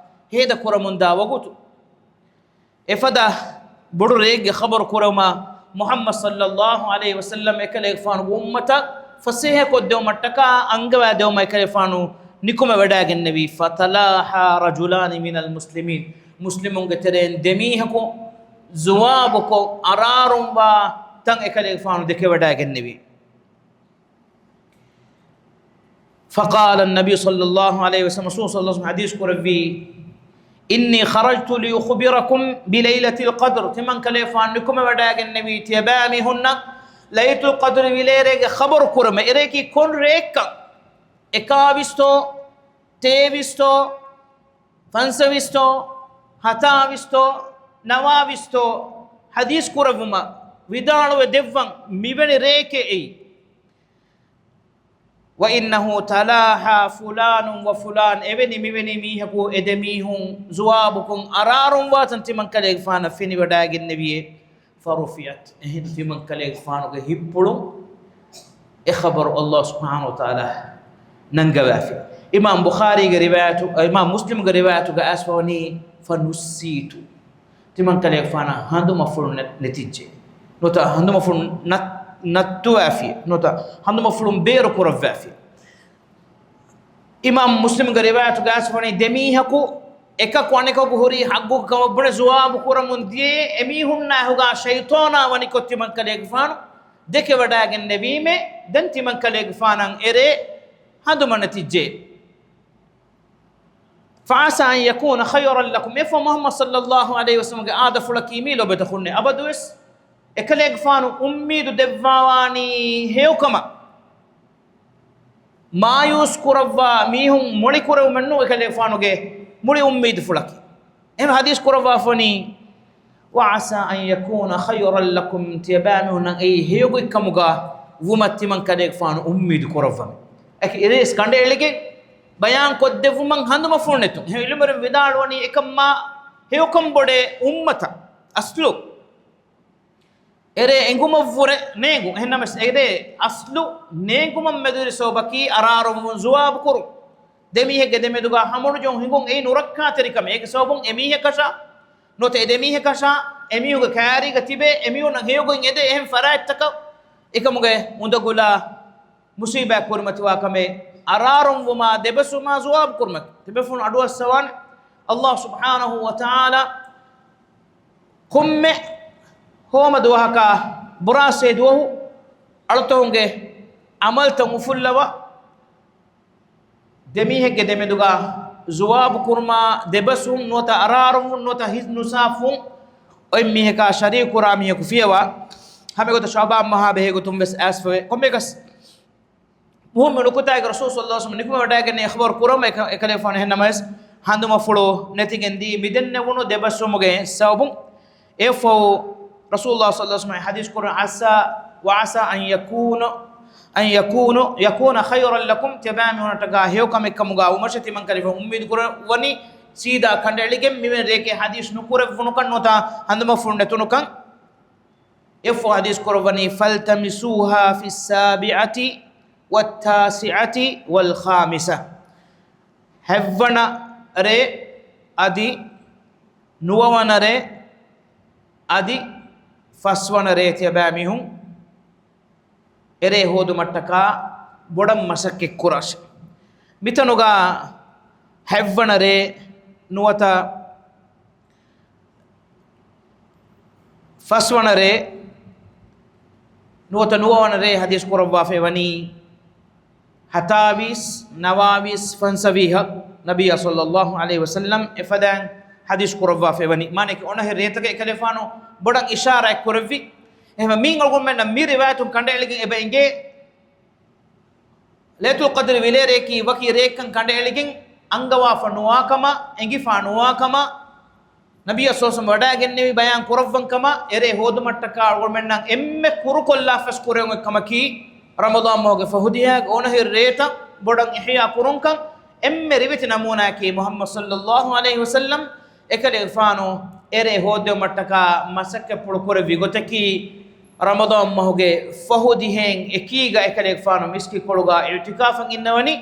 ހޭދަ ކުރަމުންދާ ވަގުތު. އެފަދަ ބޮޑު ރެއެއްގެ ޚަބަރު ކުރެވުމަށް މުޙައްމަދު ޞައްލައްލާހު ޢަލައިހި ވަސައްލަމް އެކަލޭގެފާނުގެ އުއްމަތަށް ފަސޭހަކޮށްދެވުމަށްޓަކާ އަންގަވާދެވުމަށް އެކަލޭގެފާނު ނިކުމެވަޑައިގެންނެވި. فتلاحى رجلان من المسلمين، މުސްލިމުންގެ ތެރެއިން ދެމީހަކު ޖުވާބުކޮށް އަރާރުންވާ ތަން އެކަލޭގެފާނު ދެކެވަޑައިގެންނެވި. فقال النبي صلى الله عليه وسلم، ރަސޫލު ޞައްލައްލާހު ޢަލައިހި ވަސައްލަމް ޙަދީޘް ކުރެއްވީ، إني خرجت لأخبركم بليلة القدر، ތިމަން ކަލޭފާނު ނިކުމެވަޑައިގެންނެވީ ތިޔަބައިމީހުންނަށް ލައިލަތުލް ޤަދްރި ވިލޭރޭގެ ޚަބަރު ކުރުމަށް. އެރޭކީ ކޮން ރެއެއްކަން؟ އެކާވީސްތޯ، ތޭވީސްތޯ، ފަންސަވީސްތޯ، ހަތާވީސްތޯ، ނަވާވީސްތޯ؟ ޙަދީޘް ކުރެއްވުމަށް ވިދާޅުވެ ދެއްވަން މިވެނި ރެއެކޭ އެއީ. وإنه تلاحى فلان وفلان، އެވެނި މިވެނި މީހަކު އެ ދެމީހުން ޖުވާބުކޮށް އަރާރުންވާތަން ތިމަން ކަލޭގެފާނަށް ފެނިވަޑައިގެންނެވިއޭ. فرفعت، އެހެން ތިމަން ކަލޭގެފާނުގެ ހިތްޕުޅުން އެ ޚަބަރު ﷲ ސުބްޙާނަހޫ ވަތަޢާލާ ނަންގަވާފި. އިމާމް ބުޚާރީގެ ރިވާޔަތު، އިމާމް މުސްލިމްގެ ރިވާޔަތުގަ އައިސްފަވަނީ، فنسيت، ތިމަން ކަލޭގެފާނަށް ހަނދުމަފުޅު ނެ-، ނެތިއްޖެ. ނުވަތަ ހަނދުމަފުޅު ނަތް-، ނައްތުވާފި. ނުވަތަ ހަނދުމަފުޅުން ބޭރު ކުރައްވާފި. އިމާމް މުސްލިމްގެ ރިވާޔަތުގަ އައިސްފަވަނީ، ދެމީހަކު އެކަކު އަނެކަކު ހުރީ ޙައްޤު ކަމަށް ބުނެ ޖުވާބު ކުރަމުން ދިޔައީ، އެމީހުންނާ ހިތުގަ ޝައިޠާނާ ވަނިކޮށް ތިމަން ކަލޭގެފާނު ދެކެވަޑައިގެންނެވީމޭ، ދެން ތިމަން ކަލޭގެފާނަށް އެރޭ ހަނދުމަ ނެތިއްޖެ. فعسى أن يكون خيرا لكم. އެފަ މުޙައްމަދު ޞައްލައްލާހު ޢަލައިހި ވަސައްލަމްގެ އާދަފުޅަކީ މީ ލޮބެތަ ހުންނެ އަބަދުވެސް އެކަލޭގެފާނު އުއްމީދު ދެއްވާވާނީ ހެޔޮކަމަށް. މާޔޫސް ކުރައްވާ މީހުން މޮޅި ކުރެވުމެއްނު އެކަލޭގެފާނުގެ މުޅި އުއްމީދުފުޅަކީ. އެހެން ޙަދީޘް ކުރައްވާފަނީ، وعسى أن يكون خيرا لكم، ތިޔަބައިމީހުންނަށް އެއީ ހެޔޮގޮތްކަމުގަ ވުމަށް ތިމަން ކަލޭގެފާނު އުއްމީދު ކުރައްވަމެ. އެކި އެރޭސް ކަނޑައެޅިގެން ބަޔާން ކޮށްދެއްވުމަށް ހަނދުމަފުޅު ނެތުން. އެހެން ޢިލްމުވެރިން ވިދާޅުވަނީ، އެކަމާ ހެޔޮކަން ބޮޑޭ އުއްމަތަށް އަސްލު އެރޭ އެނގުމަށްވުރެ ނޭނގުން. އެހެންނަމަވެސް އެރޭ އަސްލު ނޭނގުމަށް މެދުވެރި ސަބަބަކީ އަރާރުންވުން ޖުވާބު ކުރުން. ދެމީހެއްގެ ދެމެދުގަ ހަމަނުޖެހުން ހިނގުން އެއީ ނުރައްކާތެރިކަމެއް. އޭގެ ސަބަބުން އެމީހަކަށާ ނުވަތަ އެ ދެމީހަކަށާ އެމީހުންގެ ކައިރީގަ ތިބޭ އެމީހުންނަށް ހެޔޮގޮތް އެދޭ އެހެން ފަރާތްތަކަށް. އެކަމުގެ އުނދަގުލާ މުޞީބާތް ކުރިމަތިވާ ކަމެއް އަރާރުންވުމާ ދެބަސްވުމާ ޖުވާބު ކުރުމަކީ. ތިބޭފުޅުން އަޑުއައްސަވާނެ. ﷲ ސުބްޙާނަހޫ ވަތަޢާލާ ކޮންމެ ހޯމަ ދުވަހަކާ ބުރާސޭ ދުވަހު އަޅުތަކުންގެ ޢަމަލްތައް އުފުއްލަވާ، ދެމީހެއްގެ ދެމެދުގަ ޖުވާބު ކުރުމާ ދެބަސްވުން ނުވަތަ އަރާރުންވުން ނުވަތަ ހިތް ނުސާފުވުން، އޮތް މީހަކާ ޝަރީކު ކުރާ މީހަކު ފިޔަވާ. ހަމައެގޮތަށް ޝަޢުބާން މަހާ ބެހޭ ގޮތުން ވެސް އައިސްފަވޭ. ކޮންމެއަކަސް މުހިއްމު ނުކުތާއެއްގަ ރަސޫލު ޞައްލައްލާހު ޢަލައިހި ވަސައްލަމަ ނިކުމެވަޑައިގެންނެވި ޚަބަރު ކުރަމު އެކަ-، އެކަލޭގެފާނު އެހެން ނަމަވެސް ހަނދުމަފުޅު ނެތިގެން ދީ މިދެންނެވުނު ދެބަސްވުމުގެ ސަބަބުން. އެއަށްފަހު ރަސޫލު ޞައްލައްލާހު ޢަލައިހި ވަސައްލަމަ ޙަދީޘް ކުރަން، عسى، وعسى أن يكون، أن يكون، يكون خيرا لكم، ތިޔަބައިމީހުންނަށްޓަކާ ހެޔޮ ކަމެއްކަމުގަ ވުމަށެ ތިމަން ކަލޭގެފާނު އުއްމީދު ކުރައްވަނީ. ސީދާ ކަނޑައެޅިގެން މިވެނި ރެއެކޭ ޙަދީޘް ނުކުރެއްވުނުކަން ނުވަތަ ހަނދުމަފުޅު ނެތުނުކަން. އެއަށްފަހު ޙަދީޘް ކުރައްވަނީ، فالتمسوها في السابعة والتاسعة والخامسة. ހަތްވަނަ ރޭ އަދި ނުވަވަނަ ރޭ އަދި ފަސްވަނަ ރޭ ތިޔަބައިމީހުން އެރޭ ހޯދުމަށްޓަކާ ބޮޑަށް މަސައްކަތް ކުރާށޭ. މިތަނުގަ ހަތްވަނަ ރޭ ނުވަތަ ފަސްވަނަ ރޭ ނުވަތަ ނުވަވަނަ ރޭ ޙަދީޘް ކުރައްވާފައި ވަނީ ހަތާވީސް، ނަވާވީސް، ފަންސަވީހަށް ނަބިއްޔާ ޞައްލައްލާހު ޢަލައިހި ވަސައްލަމް އެފަދައިން ޙަދީޘް ކުރައްވާފައި ވަނީ. މާނައަކީ އޮނަހެރި ރޭތަކެއް އެކަލޭފާނު ބޮޑަށް އިޝާރާތް ކުރެއްވި. އެހެންވެ މިއިން އަޅުގަނޑުމެންނަށް މި ރިވާޔަތުން ކަނޑައެޅިގެން އެބަ އެނގޭ، ލައިލަތުލް ޤަދްރި ވިލޭރޭކީ ވަކި ރެއެއްކަން ކަނޑައެޅިގެން އަންގަވާފަ ނުވާކަމަށް، އެނގިފަ ނުވާކަމަށް، ނަބިއްޔާ ޞައްލައްލާހު ޢަލައިހި ވަސައްލަމަ ވަޑައިގެންނެވި ބަޔާން ކުރައްވަން ކަމަށް، އެރޭ ހޯދުމަށްޓަކާ އަޅުގަނޑުމެންނަށް އެންމެ ކުރުކޮށްލާފަސް ކުރެވުނު އެއްކަމަކީ، ރަމަޟާން މަހުގެ ފަހު ދިހައިގެ އޮނަހެރި ރޭތައް ބޮޑަށް އިޙްޔާ ކުރުންކަން. އެންމެ ރިވެތި ނަމޫނާއަކީ މުޙައްމަދު ޞައްލައްލާހު ޢަލައިހި ވަސައްލަމް އެކަލޭގެފާނު އެރޭ ހޯއްދެވުމަށްޓަކާ މަސައްކަތްޕުޅު ކުރެއްވި ގޮތަކީ، ރަމަޟާން މަހުގެ ފަހު ދިހައިން އެކީގަ އެކަލޭގެފާނު މިސްކިތްކޮޅުގަ އިޢުތިކާފަށް އިންނަވަނީ.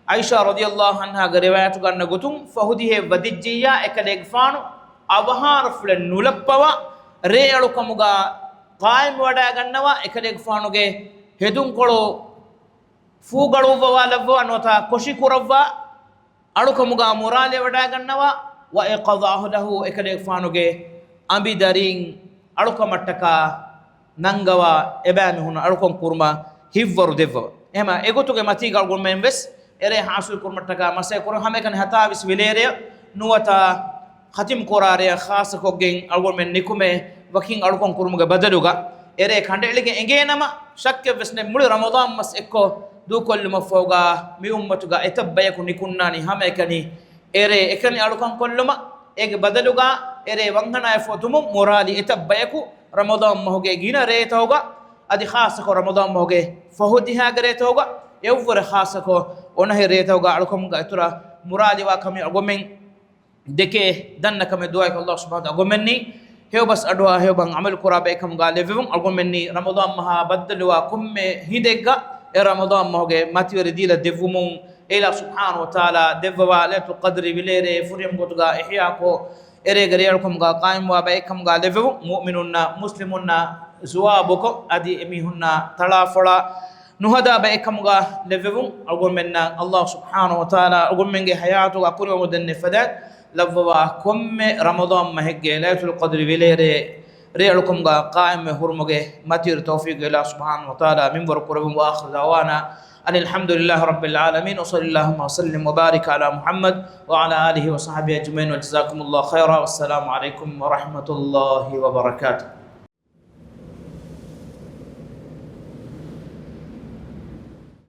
ޢާއިޝާ ރަޟިޔަﷲ ޢަންހާގެ ރިވާޔަތުގަ އަންނަ ގޮތުން، ފަހު ދިހައެއް ވަދެއްޖިއްޔާ އެކަލޭގެފާނު އަވަހާރަފުޅެއް ނުލައްޕަވާ ރޭ އަޅުކަމުގަ ޤާއިމްވެވަޑައިގަންނަވާ، އެކަލޭގެފާނުގެ ހެދުންކޮޅު ފޫގަޅުއްވަވާލައްވަވާ ނުވަތަ ކޮށިކުރައްވާ، އަޅުކަމުގަ މުރާލެވަޑައިގަންނަވާ، وَإِقْضَاءُ لَهُ، އެކަލޭގެފާނުގެ އަނބިދަރީން އަޅުކަމަށްޓަކާ ނަންގަވާ، އެބައިމީހުން އަޅުކަން ކުރުމަށް ހިތްވަރު ދެއްވަވާ. އެހެމަ އެގޮތުގެ މަތީގަ އަޅުގަނޑުމެން ވެސް އެރޭ ޙާޞިލް ކުރުމަށްޓަކާ މަސައްކަތް ކުރަން. ހަމައެކަނި ހަތާވީސް ވިލޭރޭ ނުވަތަ ޚަތިމް ކުރާ ރެޔަށް ޚާއްޞަކޮށްގެން އަޅުގަނޑުމެން ނިކުމެ ވަކިން އަޅުކަން ކުރުމުގެ ބަދަލުގަ، އެރޭ ކަނޑައެޅިގެން އެނގޭނަމަ، ޝައްކެއްވެސް ނެތް، މުޅި ރަމަޟާން މަސް އެއްކޮށް ދޫކޮށްލުމަށްފަހުގަ މި އުއްމަތުގަ އެތައް ބަޔަކު ނިކުންނާނީ ހަމައެކަނި އެރޭ އެކަނި އަޅުކަން ކޮށްލުމަށް. އޭގެ ބަދަލުގަ އެރޭ ވަންހަނާއެއް ފޯތުމުން މުރާލި އެތައް ބަޔަކު ރަމަޟާން މަހުގެ ގިނަ ރޭތަކުގަ، އަދި ޚާއްޞަކޮށް ރަމަޟާން މަހުގެ ފަހު ދިހައިގެ ރޭތަކުގަ، އެއަށްވުރެ ޚާއްޞަކޮށް އޮނަހި ރޭތަކުގަ އަޅުކަމުގަ އިތުރަށް މުރާލިވާ ކަމެއް އަޅުގަނޑުމެން ދެކޭ ދަންނަ ކަމެއް ދުޢާއަކީ ﷲ ސުބްޙާނަހޫ ވަތަޢާލާ އަޅުގަނޑުމެންނީ ހެޔޮބަސް އަޑުއަހާ ހެޔޮބަސް ޢަމަލު ކުރާ ބައެއް ކަމުގަ ލެއްވެވުން. އަޅުގަނޑުމެންނީ ރަމަޟާން މަހާ ބައްދަލުވާ ކޮންމެ ހިނދެއްގަ އެ ރަމަޟާން މަހުގެ މަތިވެރި ދީލަށް ދެއްވުމުން، އެ ﷲ ސުބްޙާނަހޫ ވަތަޢާލާ ދެއްވަވާ ލައިލަތުލް ޤަދްރި ވިލޭރޭ ފުރިހަމަ ގޮތުގަ އިޙްޔާކޮށް، އެރޭގެ ރޭއަޅުކަމުގަ ޤާއިމްވާ ބައެއް ކަމުގަ ލެއްވެވުން. މުއުމިނުންނަށް މުސްލިމުންނަށް ޒުވާބުކޮށް، އަދި އެމީހުންނަށް ތަޅާފޮޅާ ނުހަދާ ބައެއް ކަމުގަ ލެއްވެވުން. އަޅުގަނޑުމެންނަށް ﷲ ސުބްޙާނަހޫ ވަތަޢާލާ އަޅުގަނޑުމެންގެ ޙަޔާތުގަ ކުރިއަށް ދެންނެވި ފަދައިން ލައްވަވާ ކޮންމެ ރަމަޟާން މަހެއްގެ ލައިލަތުލް ޤަދްރި ވިލޭރޭ ރޭއަޅުކަމުގަ ޤާއިމްވެ ހުރުމުގެ މަތިވެރި ތައުފީޤު ﷲ ސުބްޙާނަހޫ ވަތަޢާލާ މިންވަރު ކުރެއްވުން. وآخر دعوانا أن الحمد لله رب العالمين، وصلى اللهم وسلم وبارك على محمد وعلى آله وصحبه أجمعين، وجزاكم الله خيرا، والسلام عليكم ورحمة الله وبركاته.